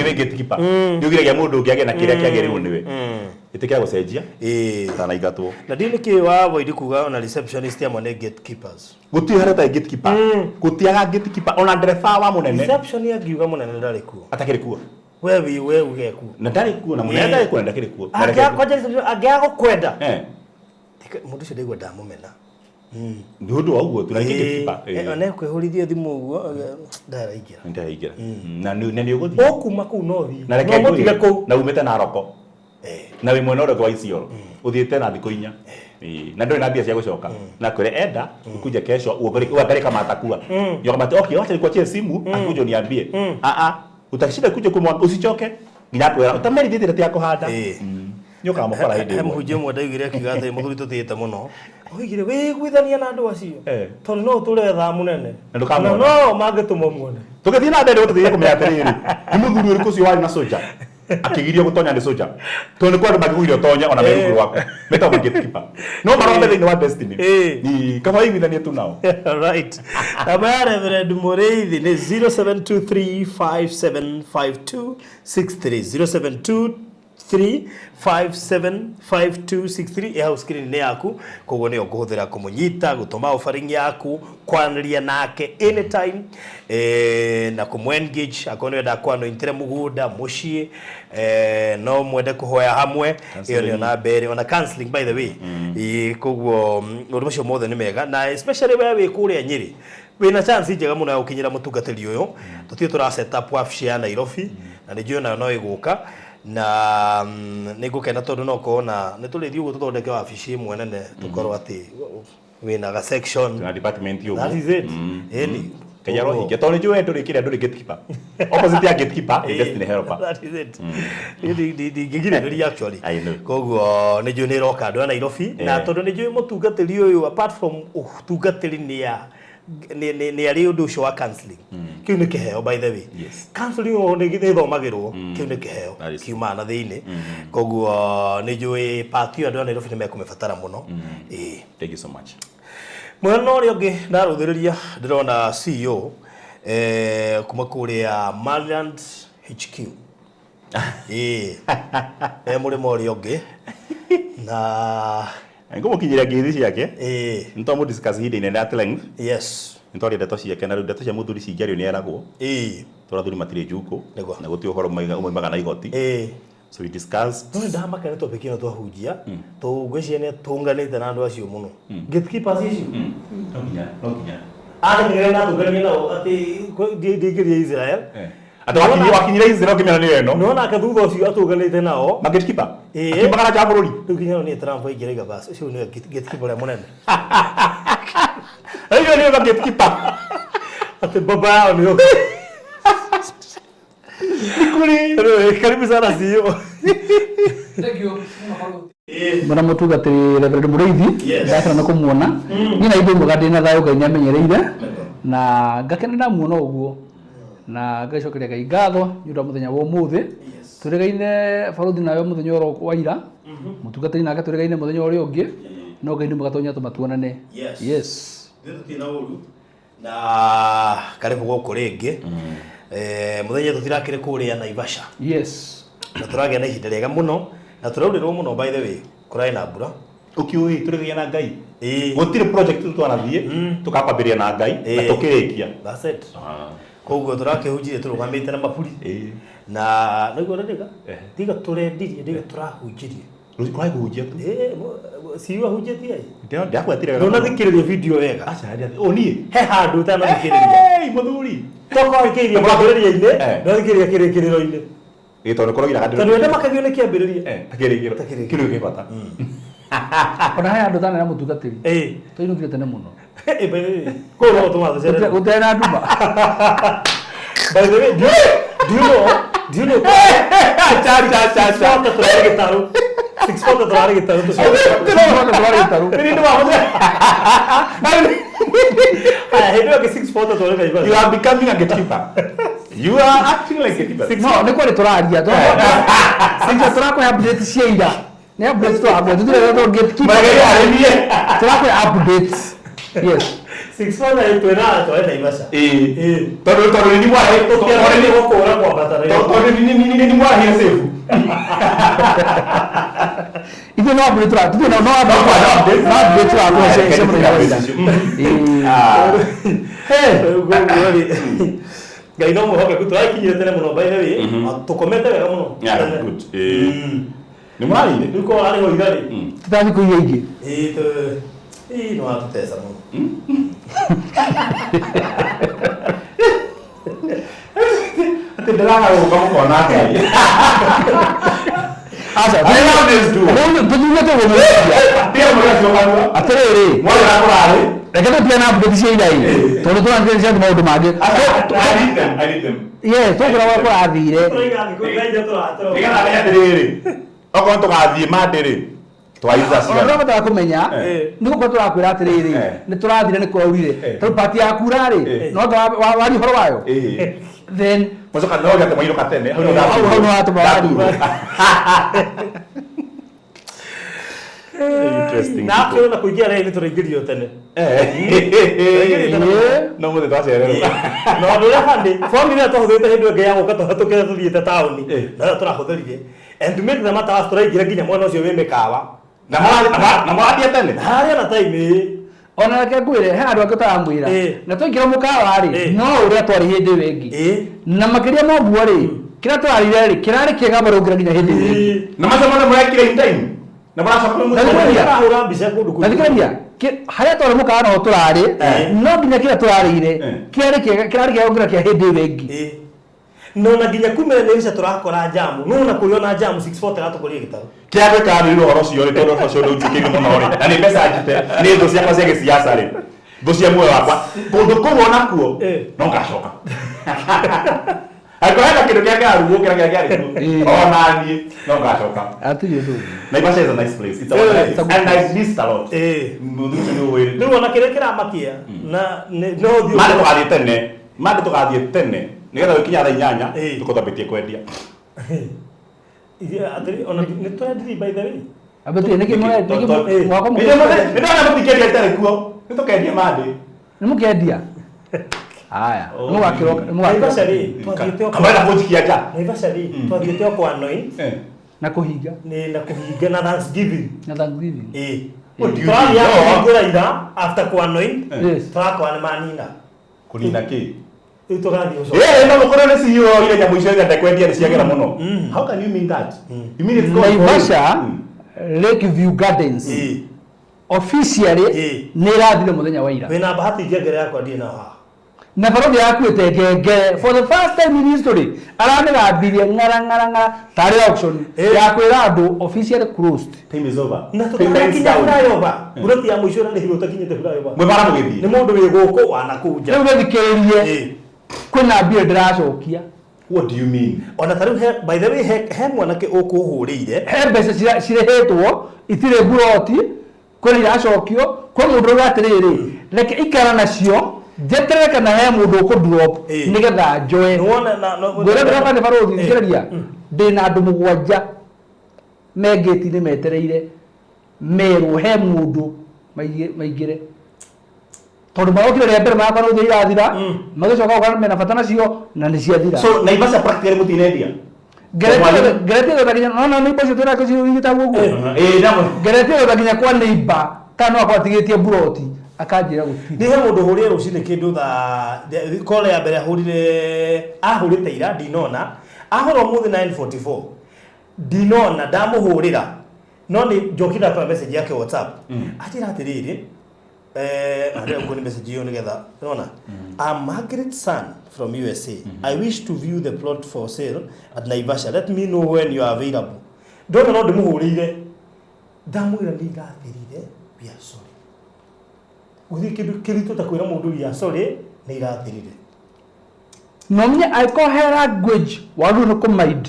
wĩ gatekeeper, nĩ ũgiragia mũndũ ũngĩ agĩe na kĩrĩa kĩagĩrĩirwo nĩwe. Ĩtĩkĩra gũcenjia. Atanaingatwo. Na ndiũĩ nĩkĩ wa avoid kuga ona receptionist amwe nĩ gatekeepers. Gũtirĩ harĩa ũtarĩ gatekeeper. Gũtiaga gatekeeper ona ndereba wa mũnene. Reception angiuga mũnene ndarĩ kuo. Atakĩrĩ kuo. We wi we uge kuo. Na ndarĩ kuo na mũnene ndarĩ kuo na ndakĩrĩ kuo. Angĩaga kwanja reception angĩaga gũkwenda. Mũndũ ũcio ndaigua ndamũmena. Nĩ ũndũ wa ũguo tu na nĩ gatekeeper. Ona kwĩhũrithia thimũ ũguo ndaraingĩra. Ndaraingĩra. Na nĩ ũgũthiĩ. Ũkuma kũu no ũthiĩ. Na reke No mũtige kũu. Na umĩte Naroko. Na wĩ mwena ũrĩa ũngĩ wa Isiolo. Ũthiĩte na thikũ 4. Na ndũrĩ na mbia cia gũcoka. Na kwĩre enda ukuje kesho uangalie kama atakuwa. Yokamate okay, wacha nikuachie simu akuje uniambie. Utashinda kuja kumwambia usichoke. Nginya akwĩra ũtamerithĩtie ti akũhanda. Nĩ ũkamũkora hĩndĩ He ĩmwe. mũhunjia ũmwe ndaiguire akiuga atĩ mũthuri tũtĩĩte mũno. Oigire wĩiguithania na andũ acio. Tondũ no ũtũre thaa mũnene. Na ndũkamona. Na no mangĩtũma muone. Tũgĩthiĩ na mbere tũthiĩ kũmenya atĩrĩrĩ, nĩ mũthuri ũrĩkũ ũcio warĩ na soja? Akĩgirio gũtonya nĩ soja. Tondũ nĩ kwa andũ mangĩkũgiria ũtonye ona me rungu rwaku. Metagwo gatekeeper. No marome thĩinĩ wa destiny. Kaba wĩiguithanie tu nao. Right. Namba ya Reverend Mũrĩithi nĩ 0723575263. 0723575263 ĩ hau screen-inĩ yaku, koguo nĩyo ngũhũthĩra kũmũnyita, gũtũma offering yaku, kwaranĩria nake anytime, na kũmũ engage akorwo nĩ wenda kũanointĩre mũgũnda mũciĩ, no mwende kũhoya hamwe, ĩyo nĩyo namba ĩrĩ, ona counseling by the way. Koguo maũndũ macio mothe nĩ mega, na especially we wĩ kũrĩa Nyĩrĩ wĩna chance njega mũno ya gũkinyĩra mũtungatĩri ũyũ. Tũtirĩ tũra set up wabici ya Nairobi, na nĩ njũĩ nayo no ĩgũka, na nĩ ngũkena tondũ no ũkorwo na nĩ tũrĩthiĩ ũguo tũthondeke wabici ĩmwe nene, tũkorwo atĩ wĩna ga section na department ũguo. That is it. Ĩni. Kenya rohingia tondũ nĩ njũĩ we ndũrĩ kĩrĩa, ndũrĩ gatekeeper. Opposite ya gatekeeper nĩ destiny helper. That is it. Ndingĩgirĩrĩria actually. I know. Koguo nĩ njũĩ nĩ ĩroka andũ a Nairobi, na tondũ nĩ njũĩ mũtungatĩri ũyũ apart from ũtungatĩri nĩ arĩ ũndũ ũcio wa counseling. Kĩu nĩ kĩheo by the way. Counseling o nĩ ĩthomagĩrwo, kĩu nĩ kĩheo kiumaga na thĩinĩ. Koguo nĩ njũĩ part ĩyo andũ a Nairobi nĩ mekũmĩbatara mũno. Thank you so much. Mwena ũrĩa ũngĩ ndarũthĩrĩria ndĩrona CEO kuma kũrĩa Maryland HQ. Mũrĩmo ũrĩa ũngĩ. Na ngũmũkinyĩria ngeithi ciake. Nĩ twamũ discuss ihinda inene at length. Nĩ twaria ndeto ciake, na rĩu ndeto cia mũthuri cingĩario nĩ eragwo. Tondũ athuri matirĩ njukũ. Na gũtirĩ ũhoro umaga na igoti. So we discussed. No nĩ ndamaka nĩ topic ĩno twahunjia. Ngwĩciria nĩ tũnganĩte na andũ acio mũno. Gatekeepers icio. No nginya, no nginya. Athĩkĩrĩria na tũnganie nao atĩ ndingĩria Israel. Atĩ wakinyire Israel ũkĩmenya nĩ ĩno. No nake thutha ũcio atũnganĩte nao. Ma gatekeeper? Akiumagara nja wa bũrũri? Rĩu nginya nĩ Trump aingĩra iga bas. Ũcio nĩwe gatekeeper ũrĩa mũnene. Acio nĩwe gatekeeper. Atĩ baba yao nĩyo. Kuri. Karibu sana CEO. Thank you. Mwana mũtungatĩri Reverend Mũrĩithi, ndakena nĩ kũmuona. Niĩ na ithuĩ mwega ndĩna thayũ Ngai nĩamenyereire, na ngakena ndamuona ũguo, na ngacokeria Ngai ngatho nĩ ũndũ wa mũthenya wa ũmũthĩ. Tũrĩgaine barothi nawe mũthenya ũrĩa wa ira, mũtungatĩri nake tũrĩgaine mũthenya ũrĩa ũngĩ, no Ngai nĩ mwega tondũ nĩatũma tuonane. Ithuĩ tũtirĩ na ũru. Na karibu gũkũ rĩngĩ. Mũthenya tũtirakĩrĩ kũrĩa Naivasha. Na tũragĩa na ihinda rĩega mũno, na tũraurĩrwo mũno by the way, kũrarĩ na mbura. Ũkĩũĩ tũrĩgĩa na Ngai. Gũtirĩ project twanathiĩ, tũkakwambĩrĩria na Ngai, na tũkĩrĩkia. That's it. Koguo tũrakĩhunjirie tũrũgamĩte na maburi. Na nĩguo ũrendeka? Tiga tũrendirie, tiga tũrahunjirie. Kũrarĩ kũhunjia tu. CEO ahunjĩtie ĩ? Ndiakwetire wega. Ndũnathikĩrĩria video wega. Aca, ndiathikĩrĩria. Ũ, niĩ? He handũ ũtanathikĩrĩria. Hey, mũthuri. Tokorwo thikĩrĩria kĩambĩrĩria-inĩ, ndũnathikĩrĩria kĩrĩkĩrĩro-inĩ. Ĩ, tondũ korwo iraga ndĩrĩ- Tondũ wenda makagio nĩ kĩambĩrĩria. Ta kĩrĩkĩrĩro. Ta kĩrĩkĩrĩro. Kĩrĩkĩrĩro kĩ bata. Ona he handũ ũtanera mũtungatĩri. Tũinũkire tene mũno. By the way, kũu no tũmatho Gũtirĩ na nduma. By the way, do you know cha cha cha cha 640 tũrarĩ gĩtarũ hĩndĩ ĩyo 640 tũrarĩ Naivasha. You are becoming a gatekeeper. You are acting like a gatekeeper. No, nĩ kwarĩ tũraria. Tũrakũhe update cia ira. Nĩ update tũrakũhe. Tũtirĩ gatekeeper. Tũrakũhe updates. Yes. 640 twĩna twarĩ Naivasha. Tondũ nĩ mwarĩ gũkũra kwambata. Tondũ nĩ mwarahire safe. Ithuĩ no update tũratũhe no update tũrakũhe cia mũthenya wa ira. Ngai no mwĩhokeku tũrakinyire tene mũno by the way. Tũkomete wega mũno. Yeah, good. Nĩ mwarĩire? Rĩu korwo arĩ ho ira rĩ. Tũtathiĩ kũiya ingĩ. Ĩĩ no atũteca mũno. Atĩ ndĩraga gũka mũkona Ngai. Aca, tũthiĩ tũgũmũria. Atĩrĩrĩ. Mwarĩ kũrarĩ. Reke tũtigane na update cia ira ĩ. Tondũ tũrathiĩ cia maũndũ mangĩ. I need them. Yes, tũkwĩra ũrĩa kũrathire. Nĩgetha menye atĩrĩrĩ. Okorwo tũgathiĩ Monday rĩ. Twaitha cigana. Ũrĩa kũmenya nĩ gũkorwo tũrakwĩra atĩrĩrĩ nĩ tũrathire nĩ kũraurire. Tondũ pati ya kura rĩ no wari ũhoro wayo. Then mũcoka no gĩate mwainũka tene. Hau no watũma wari. Interesting. Na actually na kuingia rĩ nĩ tũraingĩrio tene. No mũthĩ twacererwo. No ũndũ ũrĩa bandi form ĩrĩa twahũthĩrĩte hĩndĩ ĩngĩ ya gũka tũhetũkĩre tũthiĩte taũni. Na tũrahũthĩrire. And to make the matter tũraingĩra nginya mwena ũcio wĩ mĩkawa. Na mũrathiĩ tene. Harĩa na time. Ona reke ngwĩre he andũ angĩ ũtaramwĩra. Na twaingĩra mũkawa rĩ no ũrĩa twarĩ hĩndĩ ĩyo ĩngĩ. Na makĩria ma ũguo rĩ kĩrĩa tũrarire rĩ kĩrarĩ kĩega barũngĩra nginya hĩndĩ ĩyo ĩngĩ. Na macio mothe mũrekire in time. Na mũracoka mũrahũra mbica kũndũ kũingĩ. Na thikĩrĩria harĩa twarĩ mũkawa no tũrarĩ no nginya kĩrĩa tũrarĩire kĩarĩ kĩega kĩrarĩ kĩega gũkĩra kĩa hĩndĩ ĩyo ĩngĩ. No na nginya kumĩra nĩ tũrakora jamu no na kũrĩ ona jamu 640 ratũkũria gĩtarũ. Kĩrĩa gwĩkaga nĩ ũhoro ũcio rĩ tondũ ũhoro ũcio nĩ ũnjũkĩire mũno rĩ na nĩ mbeca njite nĩ thũ ciakwa cia gĩciaca rĩ thũ cia muoyo wakwa kũndũ kũu onakuo no ngacoka. Angĩkorwo hena kĩndũ kĩrĩa kĩrarugwo kĩrĩa kĩrĩa kĩarĩ kuo ona niĩ no ngacoka. Hatirĩ ũndũ. Naivasha is a nice place. It's a wonderful place. And I missed a lot. Mũthuri ũcio nĩ ũĩ. Rĩu ona kĩrĩa kĩramakia na no ũthiĩ. Mande tũgathiĩ tene. Mande tũgathiĩ tene. Nĩgetha gũkinya thaa 8 tũkorwo twambĩtie kwendia. Atĩrĩ ona nĩ twendirie by the way. Ambĩtie nĩkĩ mwako mũkĩ. Nĩ ndona mũtikĩendia itarĩ kuo. Nĩ tũkendia Mande. Nĩ mũkendia. Haya, mũgakĩroka Naivasha rĩ twathiĩte o kamwenda kũnjikia nja. Naivasha rĩ twathiĩte o kwa anoint na kũhinga. Nĩ na kũhinga na Thanksgiving. Na Thanksgiving. Ĩĩ. Tũrathiĩ kũhingũra ira after kwa anoint. Tũrakora nĩ manina. Kũnina kĩ? Rĩu tũgathiĩ gũcoka. Ĩĩ no gũkorwo nĩ CEO ile nyamũ icio ndekwendia nĩ ciagĩra mũno. How can you mean that? You mean it's gone. Naivasha Lakeview Gardens. Officially nĩ ĩrathire mũthenya wa ira. Wĩna bahati ngengere yakwa ndirĩ nayo haha. Na barothi yakuĩte ngengere for the first time in history aramĩgambirie ng'ara ng'ara ng'ara tarĩ auction ya kwĩra andũ officially closed. Time is over. Na tũtanakinya flyover. Buroti ya mũico ĩrarĩhirwo ũtakinyĩte flyover. Mwĩ bara mũgĩthiĩ. Nĩ mũndũ wĩ gũkũ wa nakũu nja. Rĩu gĩthikĩrĩrie kwĩna mbia ndĩracokia. What do you mean? Ona ta rĩu by the way he mwanake ũkũhũrĩire. He mbeca cirĩhĩtwo itirĩ buroti kwĩna iracokio kwĩ mũndũ ũrauga atĩrĩrĩ reke ikara nacio njeterere kana he mũndũ ũkũ drop nĩgetha njoe. Ngwĩra ndĩroka nĩ barũthi thikĩrĩria ndĩna andũ 7 me ngĩti-inĩ metereire merwo he mũndũ maingĩre tondũ marokire rĩa mbere marakora ũthĩ irathira magĩcoka gũka mena bata nacio na nĩ ciathira. So Naivasha practically mũtinendia. Ngeretie gwetha nginya no neighbor ũcio twĩnake ũcio wĩtagwo ũguo. Ngeretie gwetha nginya kwa neighbor kana no akorwo atigĩtie buroti akanjĩra gũtirĩ. Nĩ he mũndũ ũhũrire rũcinĩ kĩndũ thaa call ya mbere ahũrire ahũrĩte ira ndinona ahũra ũmũthĩ 9:44 ndinona ndamũhũrĩra no nĩ njokire ndakora message yake WhatsApp anjĩra atĩrĩrĩ arĩa ũguo nĩ message ĩyo nĩgetha ũrona I'm Margaret Son from USA. I wish to view the plot for sale at Naivasha. Let me know when you are available. Ndona no ndĩmũhũrĩire ndamwĩra nĩ irathirire we are sorry. Gũtirĩ kĩndũ kĩritũ ta kwĩra mũndũ we are sorry nĩ irathirire. No menye angĩkorwo he language wagĩrĩirwo nĩ kũmind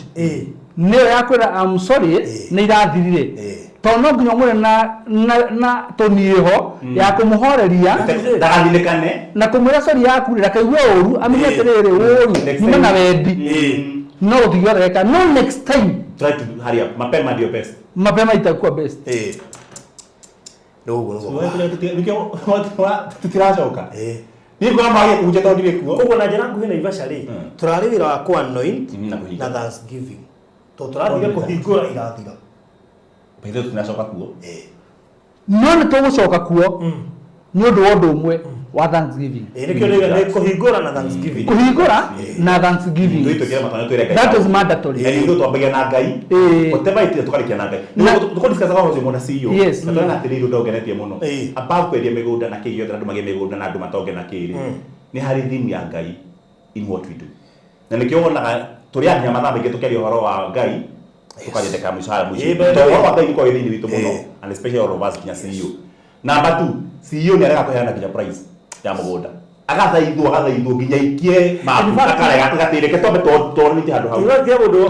nĩyo ya kwĩra I'm sorry nĩ irathirire. Tondũ no nginya ũmwĩre na toni ĩho ya kũmũhoreria ndagathinĩkane na kũmwĩra sorry yaku rĩ ndakaigue ũru amenye atĩrĩrĩ ũru nyuma na wendi no gũtingĩhoteka no next time try to hurry up mapema ndio best. Mapema itakuwa best. Nĩkĩo tutiracoka niĩ ngona mage kũhunjia tondũ ndirĩ kuo. Koguo na njĩra nguhĩ Naivasha rĩ tũrarĩ wĩra wa kũ anoint na Thanksgiving tondũ tũrathire kũhingũra irathira. Ithuĩ tũtinacoka kuo. No nĩ tũgũcoka kuo nĩ ũndũ wa ũndũ ũmwe wa Thanksgiving. Nĩkĩo nĩ kũhingũra na Thanksgiving. Kũhingũra na Thanksgiving. That is mandatory. Yaani ithuĩ twambagia na Ngai. Whatever it is tũkarĩkia na Ngai. Tũkũ discuss ũhoro ũcio mũno CEO. Na tũrona atĩrĩrĩ ũndũ ũngenetie mũno. Above kwendia mĩgũnda na kĩ gĩothe andũ magĩe mĩgũnda na andũ matonge na kĩrĩ. Nĩ harĩ theme ya Ngai in what we do. Na nĩkĩo wonaga tũrĩ nginya mathaa maingĩ tũkĩaria ũhoro wa Ngai tukagĩteka mũcara mũciĩ. Tondũ ũhoro wa Ngai nĩũkoragwo wĩ thĩinĩ witũ mũno and especially all of us nginya CEO. Number 2, CEO nĩ arega kũheana nginya price ya mũgũnda. Agathaithwo nginya ikie mabu akarega agatĩreke twambe twaranĩtie handũ hau. Ĩra mũndũ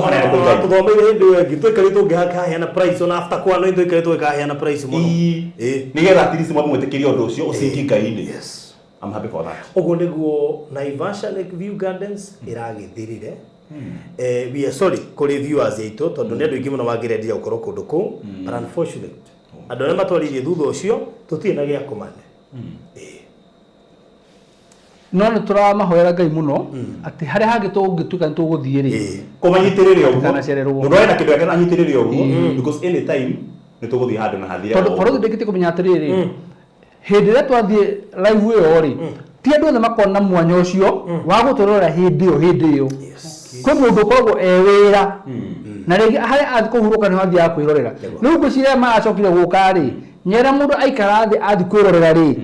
tũthomeire hĩndĩ ĩyo ĩngĩ tũikarĩte ũngĩkaheana price ona after kwa no tũikarĩte ũngĩkaheana price mũno. Nĩgetha at least mwamwĩtĩkĩrie ũndũ ũcio ũcingi Ngai-inĩ. I'm happy for that. Ũguo nĩguo Naivasha Lake View Gardens ĩragĩthirire. We are sorry kũrĩ viewers aitũ tondũ nĩ andũ aingĩ mũno mangĩrendia gũkorwo kũndũ kũu but unfortunate andũ arĩa matwaririe thutha ũcio tũtirĩ na gĩa kũmane. No nĩ tũramahoera Ngai mũno atĩ harĩa hangĩ tũngĩtuĩka nĩ tũgũthiĩ rĩ kũmanyitĩrĩre ũguo mũndũ ena kĩndũ gĩake anyitĩrĩre ũguo because any time nĩ tũgũthiĩ handũ na hathire. Tondũ borithi ndĩkĩtie kũmenya atĩrĩrĩ hĩndĩ ĩrĩa twathiĩ live ĩyo rĩ ti andũ othe makoragwo na mwanya ũcio wa gũtũrora hĩndĩ ĩyo kwĩ mũndũ ũkoragwo e wĩra na rĩngĩ harĩa athiĩ kũhurũka nĩho athiaga kwĩrorera. Rĩu ngwĩciria maracokire gũka rĩ nyera mũndũ aikara thĩ athiĩ kwĩrorera rĩ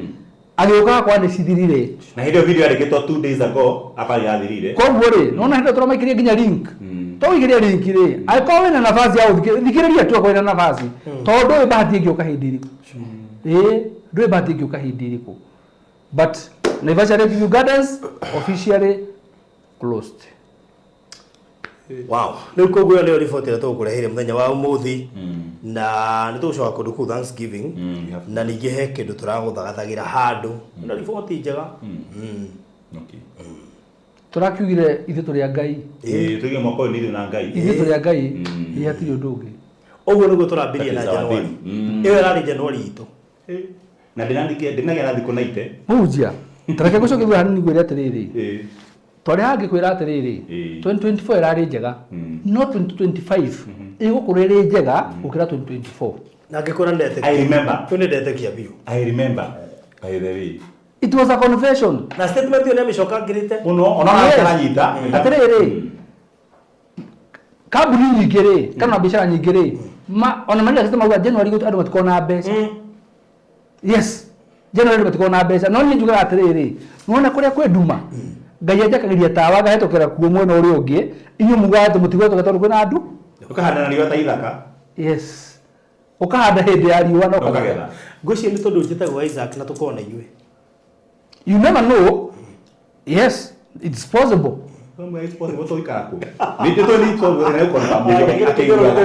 agĩũkaga kwa nĩ cithirire. Na hĩndĩ ĩyo video yarĩkĩtwo 2 days ago apa yathirire. Koguo rĩ nona hĩndĩ tũramaikĩria nginya link tũigĩrie link rĩ angĩkorwo wĩna nafasi ya gũthikĩrĩria tu akorwo wĩna nafasi tondũ ndũĩ bahati ĩngĩũka hĩndĩ ĩrĩkũ. Ndũĩ bahati ĩngĩũka hĩndĩ ĩrĩkũ. But Naivasha Lake View Gardens officially closed. Wow. Rĩu koguo nĩyo riboti ĩrĩa tũgũkũreheire mũthenya wa ũmũthĩ na nĩ tũgũcoka kũndũ kũu Thanksgiving na ningĩ he kĩndũ tũragũthagathagĩra handũ na riboti njega. Tũrakiugire ithuĩ tũrĩ a Ngai. Tũige mwaka ũyũ nĩ ithuĩ na Ngai. Ithuĩ tũrĩ a Ngai hatirĩ ũndũ ũngĩ. Ũguo nĩguo tũrambirie na January. Ĩyo ĩrarĩ January itũ. Na ndĩnagĩa na thikũ naite. Mũhunjia tareke gũcokia hanini ngwĩre atĩrĩrĩ twarĩ hangĩ kwĩra atĩrĩrĩ 2024 ĩrarĩ njega no 2025 ĩgũkorwo ĩrĩ njega gũkĩra 2024. Na ngĩkwĩra ndetĩkia. I remember. Kĩu nĩ ndetĩkia biũ. I remember. By the way. It was a confession. Na statement ĩyo nĩamĩcokangĩrĩte. Mũno ona aranyita. Atĩrĩrĩ kambuni nyingĩ rĩ kana biacara nyingĩ rĩ ona marĩa mauga January andũ matikorwo na mbeca. Yes. January andũ matikorwo na mbeca no niĩ njugaga atĩrĩrĩ nĩwona kũrĩa kwĩ nduma Ngai anjakagĩria tawa agahĩtũkĩra kuo mwena ũrĩa ũngĩ inyuĩ mugaga atĩ mũtigwetũka tondũ kwĩna andũ. Ũkahanda na riũa ta ithaka. Yes. Ũkahanda hĩndĩ ya riũa na ũkagetha. Ngwĩciria nĩ tondũ njĩtagwo Isaac na tũkorwo na inyuĩ. You never know. Yes, it's possible. It's possible tũikara kũ. Nĩ tũĩ nĩ possible na ũkona mũndũ akĩiguaga.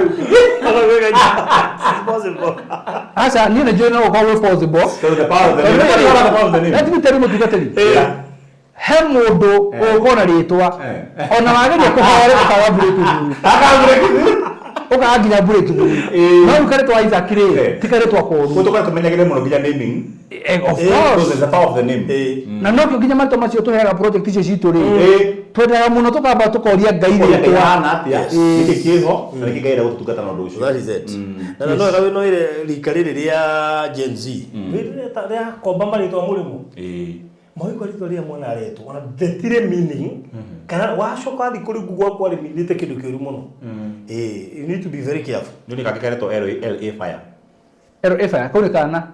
It's possible. Aca niĩ nĩ njũĩ no ũkorwo wĩ possible. So the power of the name. Let me tell you mũtungatĩri. He mũndũ ũkorwo na rĩtwa ona wageria kũhoera ũkaga breakthrough. Ũkaga nginya breakthrough. No rĩu karĩtwa Isaac rĩ ti karĩtwa koru. Koguo tũkorwo tũmenyagĩrĩre mũno nginya naming. Of course. There's the power of the name. Na nokĩo nginya marĩtwa macio tũheaga project icio citũ rĩ twendaga mũno tũkamba tũkoria Ngai rĩtwa hana atĩa nĩkĩ kĩho na nĩkĩ Ngai arenda gũtũtungata na ũndũ ũcio. That is it. Na no wega no ĩre rika rĩrĩ rĩa Gen Z. Rĩa komba marĩtwa mũrĩmo. Maũigua rĩtwa rĩrĩa mwana aretwo ona rĩtirĩ meaning kana wacoka wathiĩ kũrĩ Google akwa rĩminĩte kĩndũ kĩũru mũno. You need to be very careful. Nĩ nĩ karetwo LA fire. LA fire kau nĩ kana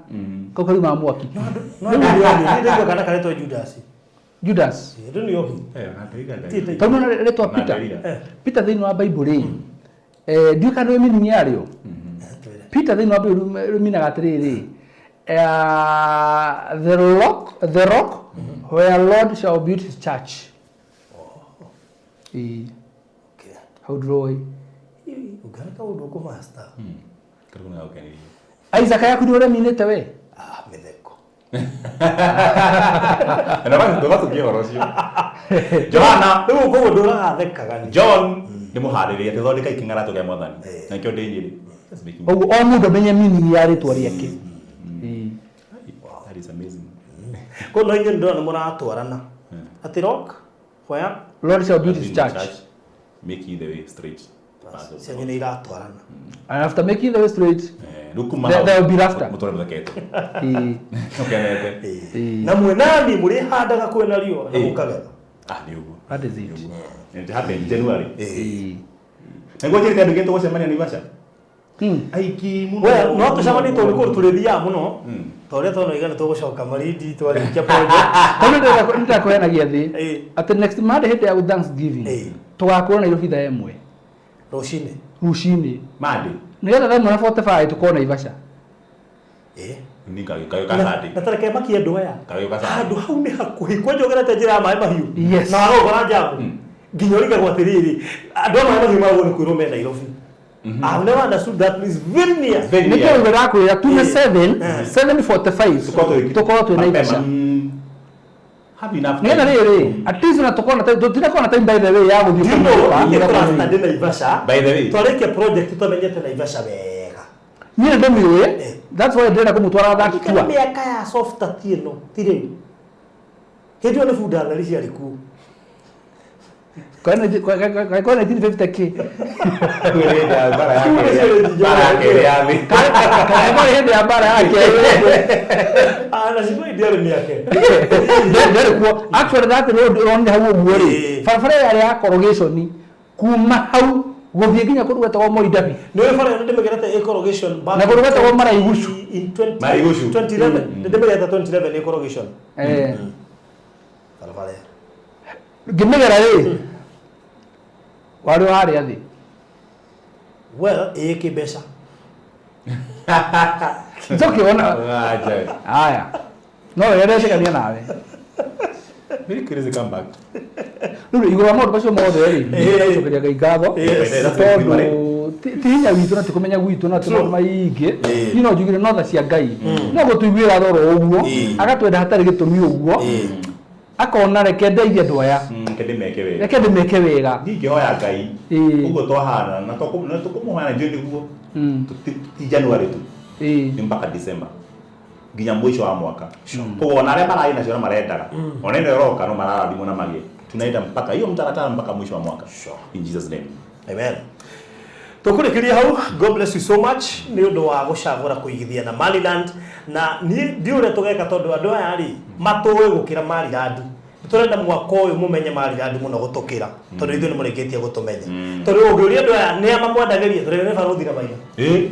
kau kariuma mwaki. No nĩ kana karetwo Judas. Judas. Andũ nĩ ohi. Tondũ nĩ rĩtwa Peter. Peter thĩinĩ wa Bible rĩ ndiũĩ kana nĩ meaning yarĩo. Peter thĩinĩ wa Bible rĩminaga atĩrĩrĩ the rock where Lord shall build his church. Ĩĩ. Okay. Hau ndũroĩ. Ũngĩona kaũndũ ũkũ master. Karibu na ukenirie. Isaac yaku nĩ ũreminĩte we. Ah, mĩtheko. Na basi ndo basi horo cio. Johana Rĩu koguo ndũrathekaga nĩ. John nĩ mũharĩrĩria tũthondeka ikĩng'ara tũgĩa mwathani. Na kĩo ndĩ Nyĩrĩ. That's making Ũguo o mũndũ amenye meaning ya rĩtwa rĩake. Ĩĩ. That is amazing. Koguo no inyuĩ ndĩrona nĩ mũratwarana. Atĩ rock where Lord shall build his church. Make ye the way straight. Cianyu nĩ iratwarana. And after making the way straight, Rĩu kuma there will be laughter. Mũtũre mũthekete. Ĩĩ. Ũkenete. Ĩĩ. Na mwenani mũrĩhandaga kwĩna riũa na mũkagetha. Ah, nĩ ũguo. That is it. It happened January. Ĩĩ. Nĩguo njĩrĩte andũ aingĩ tũgũcemania Naivasha. Aingĩ mũno. We no tũcemanie tondũ kũndũ tũrĩthiaga mũno. Ta ũrĩa twanoiga nĩ tũgũcoka Malindi twarĩkia project. Tondũ ndĩrakũheanagia thĩ Ĩĩ. atĩ next Monday hĩndĩ ya Thanksgiving Ĩĩ. tũgakorwo Nairobi thaa 1 Rũcinĩ. rũcinĩ Monday. nĩgetha thaa 1:45 tũkorwo Naivasha. Ĩĩ. Ni kagĩũka Sunday. Na tareke makie andũ aya. Kagĩũka Sunday. Handũ hau nĩ hakuhĩ kwanja ũgerete njĩra ya maĩ mahiũ. Yes. Na warogora njamu. Nginya ũrigagwo atĩrĩrĩ andũ a maĩ mahiũ magwo nĩ kwĩrwo me Nairobi. I've never understood that place very near. Very nĩkĩo near. ũguo ndakwĩra tume Ĩĩ. 7:45 tũkorwo twĩ Naivasha. Have enough. Nĩgetha rĩrĩ at least ona tũkorwo na time tũtinakorwo na time by the way ya gũthiĩ Do you know, kũnyua. ithuĩ tũrastudy Naivasha. By the way. Twarĩkia project tũtamenyete Naivasha wega. Niĩ nĩ ndĩmĩũĩ, that's why ndĩrenda kũmũtwara that Kana tour. mĩaka ya soft ti ĩno ti rĩu. Hĩndĩ ĩyo nĩ bunda theri ciarĩ kuo. Kwa 1950 kĩ? Mbara ya kerĩ ya thĩ. Kana kwarĩ hĩndĩ ya mbara ya kerĩ. Ah, na cigo ndiarĩ mĩake. Ndĩarĩ kuo. Actually that road ũronire hau ũguo rĩ, Ĩĩ. barabara ĩyo yarĩ ya corrugation kuma hau gũthiĩ nginya kũndũ gwetagwo Moi Dhabi. Nĩ ũĩ bara ĩno ndĩmĩgerete ĩ corrugation back Na kũndũ gwetagwo Maraigucu. in 20 Maraigucu. 2011. Ndĩmĩgerete 2011 ĩ corrugation. Barabara ĩyo. Ngĩmĩgera rĩ, warĩ o harĩa thĩ. Well, ĩ kĩmbeca. It's okay, ona Aja. haya. No wega ndecekania nawe. Very crazy comeback. Rĩu igũrũ wa maũndũ macio mothe rĩ, nĩndĩracokeria Ngai ngatho Yes. tondũ ti hinya witũ na ti kũmenya gwitũ na ti maũndũ maingĩ. Niĩ no njugire no tha cia Ngai. No gũtũiguĩra tha oro ũguo, agatwenda hatarĩ gĩtũmi ũguo, akona reke ndeithie andũ aya, Reke ndĩmeke wega. reke ndĩmeke wega. Niĩ ngĩhoya Ngai. Ĩĩ. Ũguo twahana na tũkũmũhoya na njũĩ nĩguo. Ti January tu. Nĩ mpaka December. Nginya mũico wa mwaka. Koguo ona arĩa mararĩ nacio na marendaga. Ona ĩno ĩroka no mararathimwo na magĩe. Tunaenda mpaka hiyo mtaratara mpaka mwisho wa mwaka. Sure. In Jesus name. Amen. Tũkũrĩkĩria hau, God bless you so much nĩ ũndũ wa gũcagũra kũigithia na Maryland na niĩ ndiũ ũrĩa tũgeka tondũ andũ aya rĩ matũĩ gũkĩra Maryland. Tũrenda mwaka ũyũ mũmenye Maryland mũno gũtũkĩra tondũ ithuĩ nĩ mũrĩkĩtie gũtũmenya. Tondũ ũngĩũria andũ aya nĩ a mamwendagĩria tondũ nĩ barũthi na maina. Ĩĩ.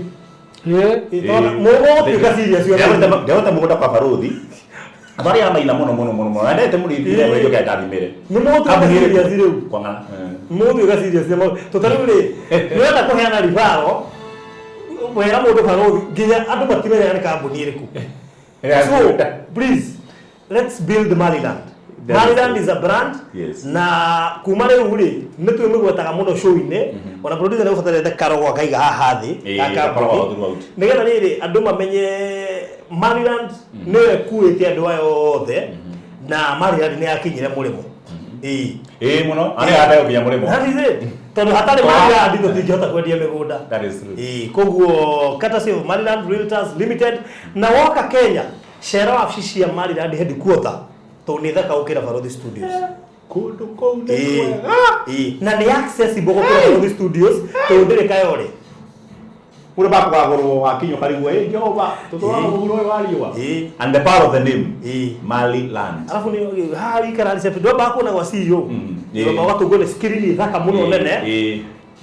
Mũgũtuĩka serious Ndĩragũte mũgũnda kwa barũthi. Atwari a maina mũno mũno mũno mũno. Endete mũrĩithi na mũrĩithi ũke ndathimĩre. Nĩ mũgũtuĩka serious rĩu. Kwang'ana. Mũgũtuĩka serious nĩ tondũ rĩu rĩ nĩũrenda kũheana referral wera mũndũ barũthi nginya andũ matimenyaga nĩ kambuni ĩrĩkũ. So please let's build Maryland. Maryland is a brand. Yes. Na kuma rĩu rĩ nĩ twĩmĩgwetaga mũno show-inĩ ona producer nĩ ũbatarĩte karogo akaiga haha thĩ Ĩĩ, ga gakoragwo kambuni. throughout. Nĩgetha rĩrĩ andũ mamenye Maryland nĩyo ĩkuĩte andũ aya othe na Maryland nĩ yakinyire mũrĩmo. Ĩĩ. Ĩĩ mũno. Arĩa andayo nginya mũrĩmo. That is it. Tondũ hatarĩ Maryland tũtingĩhota kwendia mĩgũnda. That is true. Ĩĩ, koguo courtesy of Maryland Realtors Limited na woka Kenya cera wabici cia Maryland headquarter tondũ nĩ thaka gũkĩra Barũthi Studios. Kũndũ kũu nĩ Ĩĩ. kwega. Ĩĩ. Na nĩ accessible gũkĩra Barũthi Studios tondũ ndĩrĩ Kayole. Kũrĩa bakũgagũrwo wakinya ũkarigwo ĩ Jehova tũtũraga mũhuro ũyũ wa riũa. Ĩĩ. And the power of the name. Ĩĩ. Maryland. Alafu nĩ haha wikara reception ndwambaga kuona gwa CEO. Ĩĩ. Ndwambaga ũgatũngwo nĩ screen thaka mũno nene Ĩĩ.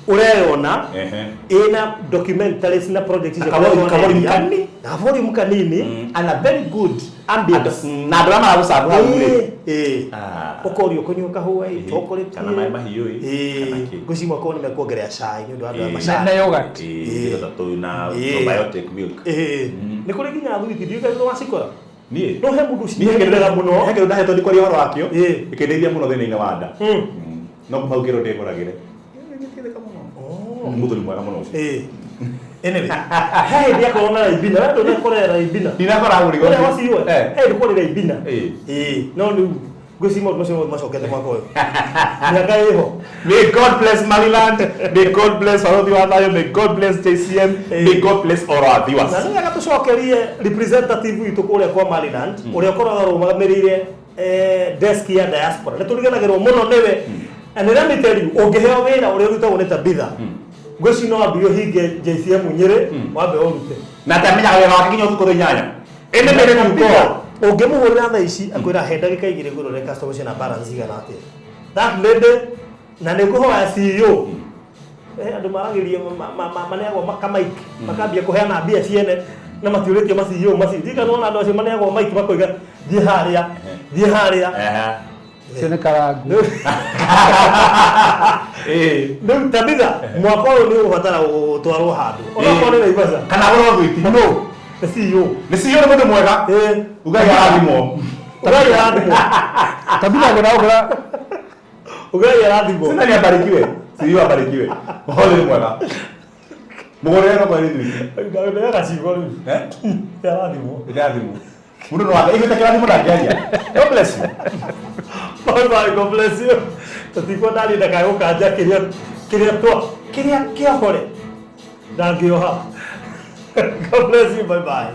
ũreyona Ehe. ĩna documentaries na project Na ka volume kanini. Na volume kanini And a very good ambience. Na andũ arĩa maragũcagũra hau rĩ. Ĩĩ. Ah. Ũkorio kũnyua kahũa ĩ, chocolate Kana maĩ mahiũ ĩ. Kana Ĩĩ. kĩ. Ngwĩciria mwaka ũyũ nĩmekuongerera cai nĩ ũndũ wa andũ a Ĩĩ. macani. Na yogurt. Ĩĩ, indo ta tũu na Ĩĩ. probiotic milk. Ĩĩ. Nĩ kũrĩ nginya thwiti ndiũĩ kana nĩwacikora. Niĩ. No he mũndũ Niĩ he kĩndũ ũciendete mũno. He kĩndũ ndahetwo ndikwaria ũhoro wakĩo. Ĩĩ. Ĩkĩndeithia mũno thĩna-inĩ wa nda. No kuma hau ngĩrwo ndĩgũragĩre. Nĩ mũthuri mwega mũno ũcio. Anyway, he hĩndĩ akorwo na Raibina, we ndũnakorera Raibina. Ndinakora mũrigo. Ũrĩa waciwe, Eh. he hĩndĩ kwarĩ Raibina. Eh. No rĩu ngwĩciria maũndũ macio mothe macokete mwaka ũyũ. Mĩaka ĩho. May God bless Maryland. May God bless Barothi wa Thayo. May God bless JCM. May God bless all our viewers. Na nĩ wega tũcokerie representative witũ kũrĩa kwa Maryland, ũrĩa ũkoragwo arũgamĩrĩire desk ya diaspora. Nĩ tũriganagĩrwo mũno nĩwe. And let me tell you, ũngĩheo wĩra ũrĩa ũrutagwo nĩ Tabitha, ngwĩciria no wambe ũhinge JCM Nyĩrĩ, wambe ũrute. Na atamenyaga wĩra wake nginya ũtukũ thaa 8. Ĩndĩ mĩrĩ Tabitha, ũngĩmũhũrĩra thaa ici akwĩra he ndagĩka 2 ngũrore customer ciĩna balance igana atĩa. That lady, na nĩ ngũhoya CEO, andũ maragĩria maneagwo makamaiki makambia kũheana mbia ciene na matiũrĩtie ma CEO macio. Ndirikana wona andũ acio maneagwo maiki makoiga thiĩ harĩa, thiĩ harĩa. Cio nĩ karangu. Rĩu Tabitha, mwaka ũyũ nĩ ũgũbatara gũtwarwo handũ onakorwo nĩ Naivasha. Kana gũrwo thwiti. No, nĩ CEO. Nĩ CEO, nĩ mũndũ mwega. Ugai arathimwo. Ugai arathimwo. Tabitha ngũra. Ugai arathimwo. Sina ni abarikiwe. CEO abarikiwe. Hole nĩ mwega. Mũgũrĩre no kwari thwiti. Ndega ciugo rĩu. Eh? Nĩ arathimwo. Nĩ arathimwo. Mũndũ no ate kĩrathimo ndangĩaria. God bless you. Bye bye, God bless you. Tũtikwenda niĩ ndakae gũkanja kĩrĩa kĩrĩa twa kĩrĩa kĩohore ndangĩoha. God bless you, bye bye.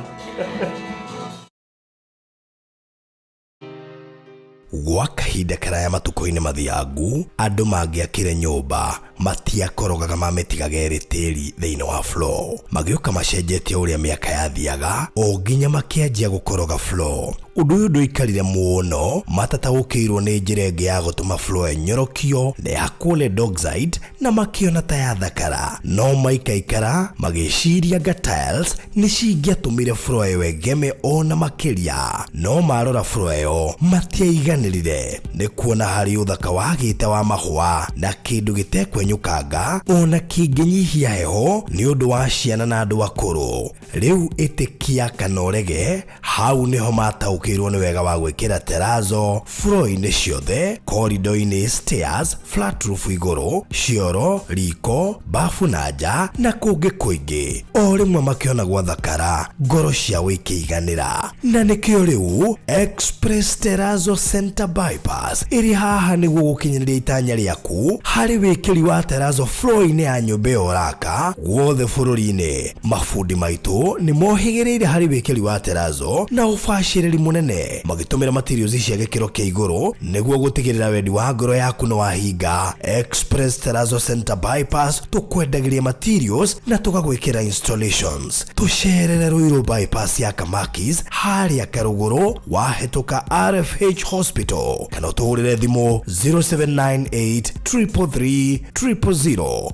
Gwa kahinda karaya matukũ-inĩ mathiangu, andũ mangĩakire nyũmba matiakorogaga mamĩtigaga ĩrĩ tĩri thĩinĩ wa floor. Magĩũka macenjetie ũrĩa mĩaka yathiaga o nginya makĩanjia gũkoroga floor. Ũndũ ũyũ ndũikarire mũno matataũkĩirwo nĩ njĩra ĩngĩ ya gũtũma floor ĩnyorokio na ya lead oxide na makĩona ta yathakara. No maikaikara magĩciria nga tiles nĩ cingĩatũmire floor ĩyo ĩgeme ona makĩria. No marora floor ĩyo matiaiganĩrire nĩ kuona harĩ ũthaka wagĩte wa mahũa na kĩndũ gĩtekwenyũkanga ona kĩngĩnyihia heho nĩ ũndũ wa ciana na andũ akũrũ. Rĩu ĩtĩkia kana ũrege, hau nĩho mataũkĩirwo nĩ wega wa gwĩkĩra terazo floor-inĩ ciothe, corridor-inĩ, stairs, flat roof igũrũ, cioro, riko, bafu na nja na kũngĩ kũingĩ. O rĩmwe makĩona gwathakara, ngoro ciao ikĩiganĩra. Na nĩkĩo rĩu Express Terrazzo Center Bypass ĩrĩ haha nĩguo gũkinyanĩria itanya rĩaku harĩ wĩkĩri wa terrazzo floor-inĩ ya nyũmba ĩyo ũraka guothe bũrũri-inĩ. Mabundi maitũ nĩ mohĩgĩrĩire harĩ wĩkĩri wa terrazzo na ũbacĩrĩri mũnene magĩtũmĩra materials cia gĩkĩro kĩa igũrũ nĩguo gũtigĩrĩra wendi wa ngoro yaku nĩ wahinga. Express Terrazzo Center Bypass tũkwendagĩria materials na tũgagwĩkĩra installations. Tũcerere Ruiru Bypass ya Kamakis harĩa Karũgũrũ wahĩtũka RFH Hospital kana ũtũhũrĩre thimũ 0798 333 000.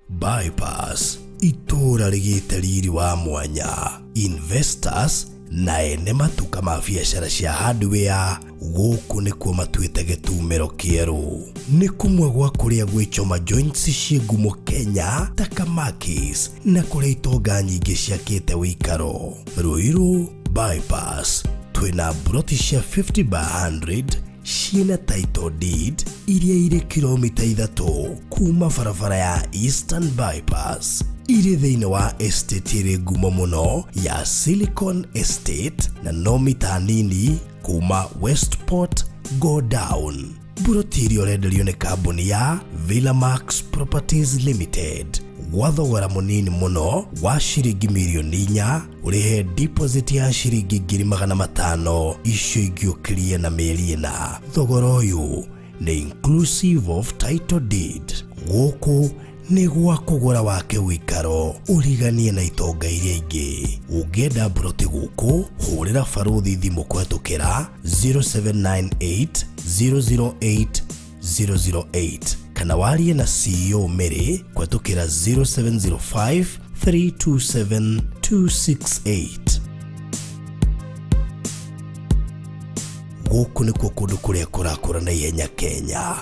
Bypass itũũra rĩgĩte riri wa mwanya. Investors na ene matuka ma biacara cia hardware gũkũ nĩkuo matuĩte gĩtumĩro kĩerũ. Nĩ kũmwe gwa kũrĩa gwĩchoma joints ciĩ ngumo Kenya ta Kamakis na kũrĩa itonga nyingĩ ciakĩte wĩikaro. Ruiru Bypass twĩna mburoti cia 50 by 100 ciĩna title deed iria irĩ kilomita 3 kuma barabara ya Eastern Bypass. Irĩ thĩinĩ wa estate ĩrĩ ngumo mũno ya Silicon Estate na no mita nini kuma Westport go down. Mburoti iria ũrenderio nĩ kambuni ya Villamax Properties Limited gwa thogora mũnini mũno wa ciringi mirioni 4, ũrĩhe deposit ya ciringi 500,000 icio ingĩ ũkĩrie na mĩeri 4. Thogora ũyũ nĩ inclusive of title deed. Gũkũ nĩ gwa kũgũra wake wĩikaro ũriganie na itonga iria ingĩ. Ũngĩenda mburoti gũkũ hũrĩra barũthi thimũ kũhetũkĩra 0798 008 008 kana warie na CEO Mary kũhetũkĩra 0705 327 268. Gũkũ nĩkuo kũndũ kũrĩa kũrakũra na ihenya Kenya.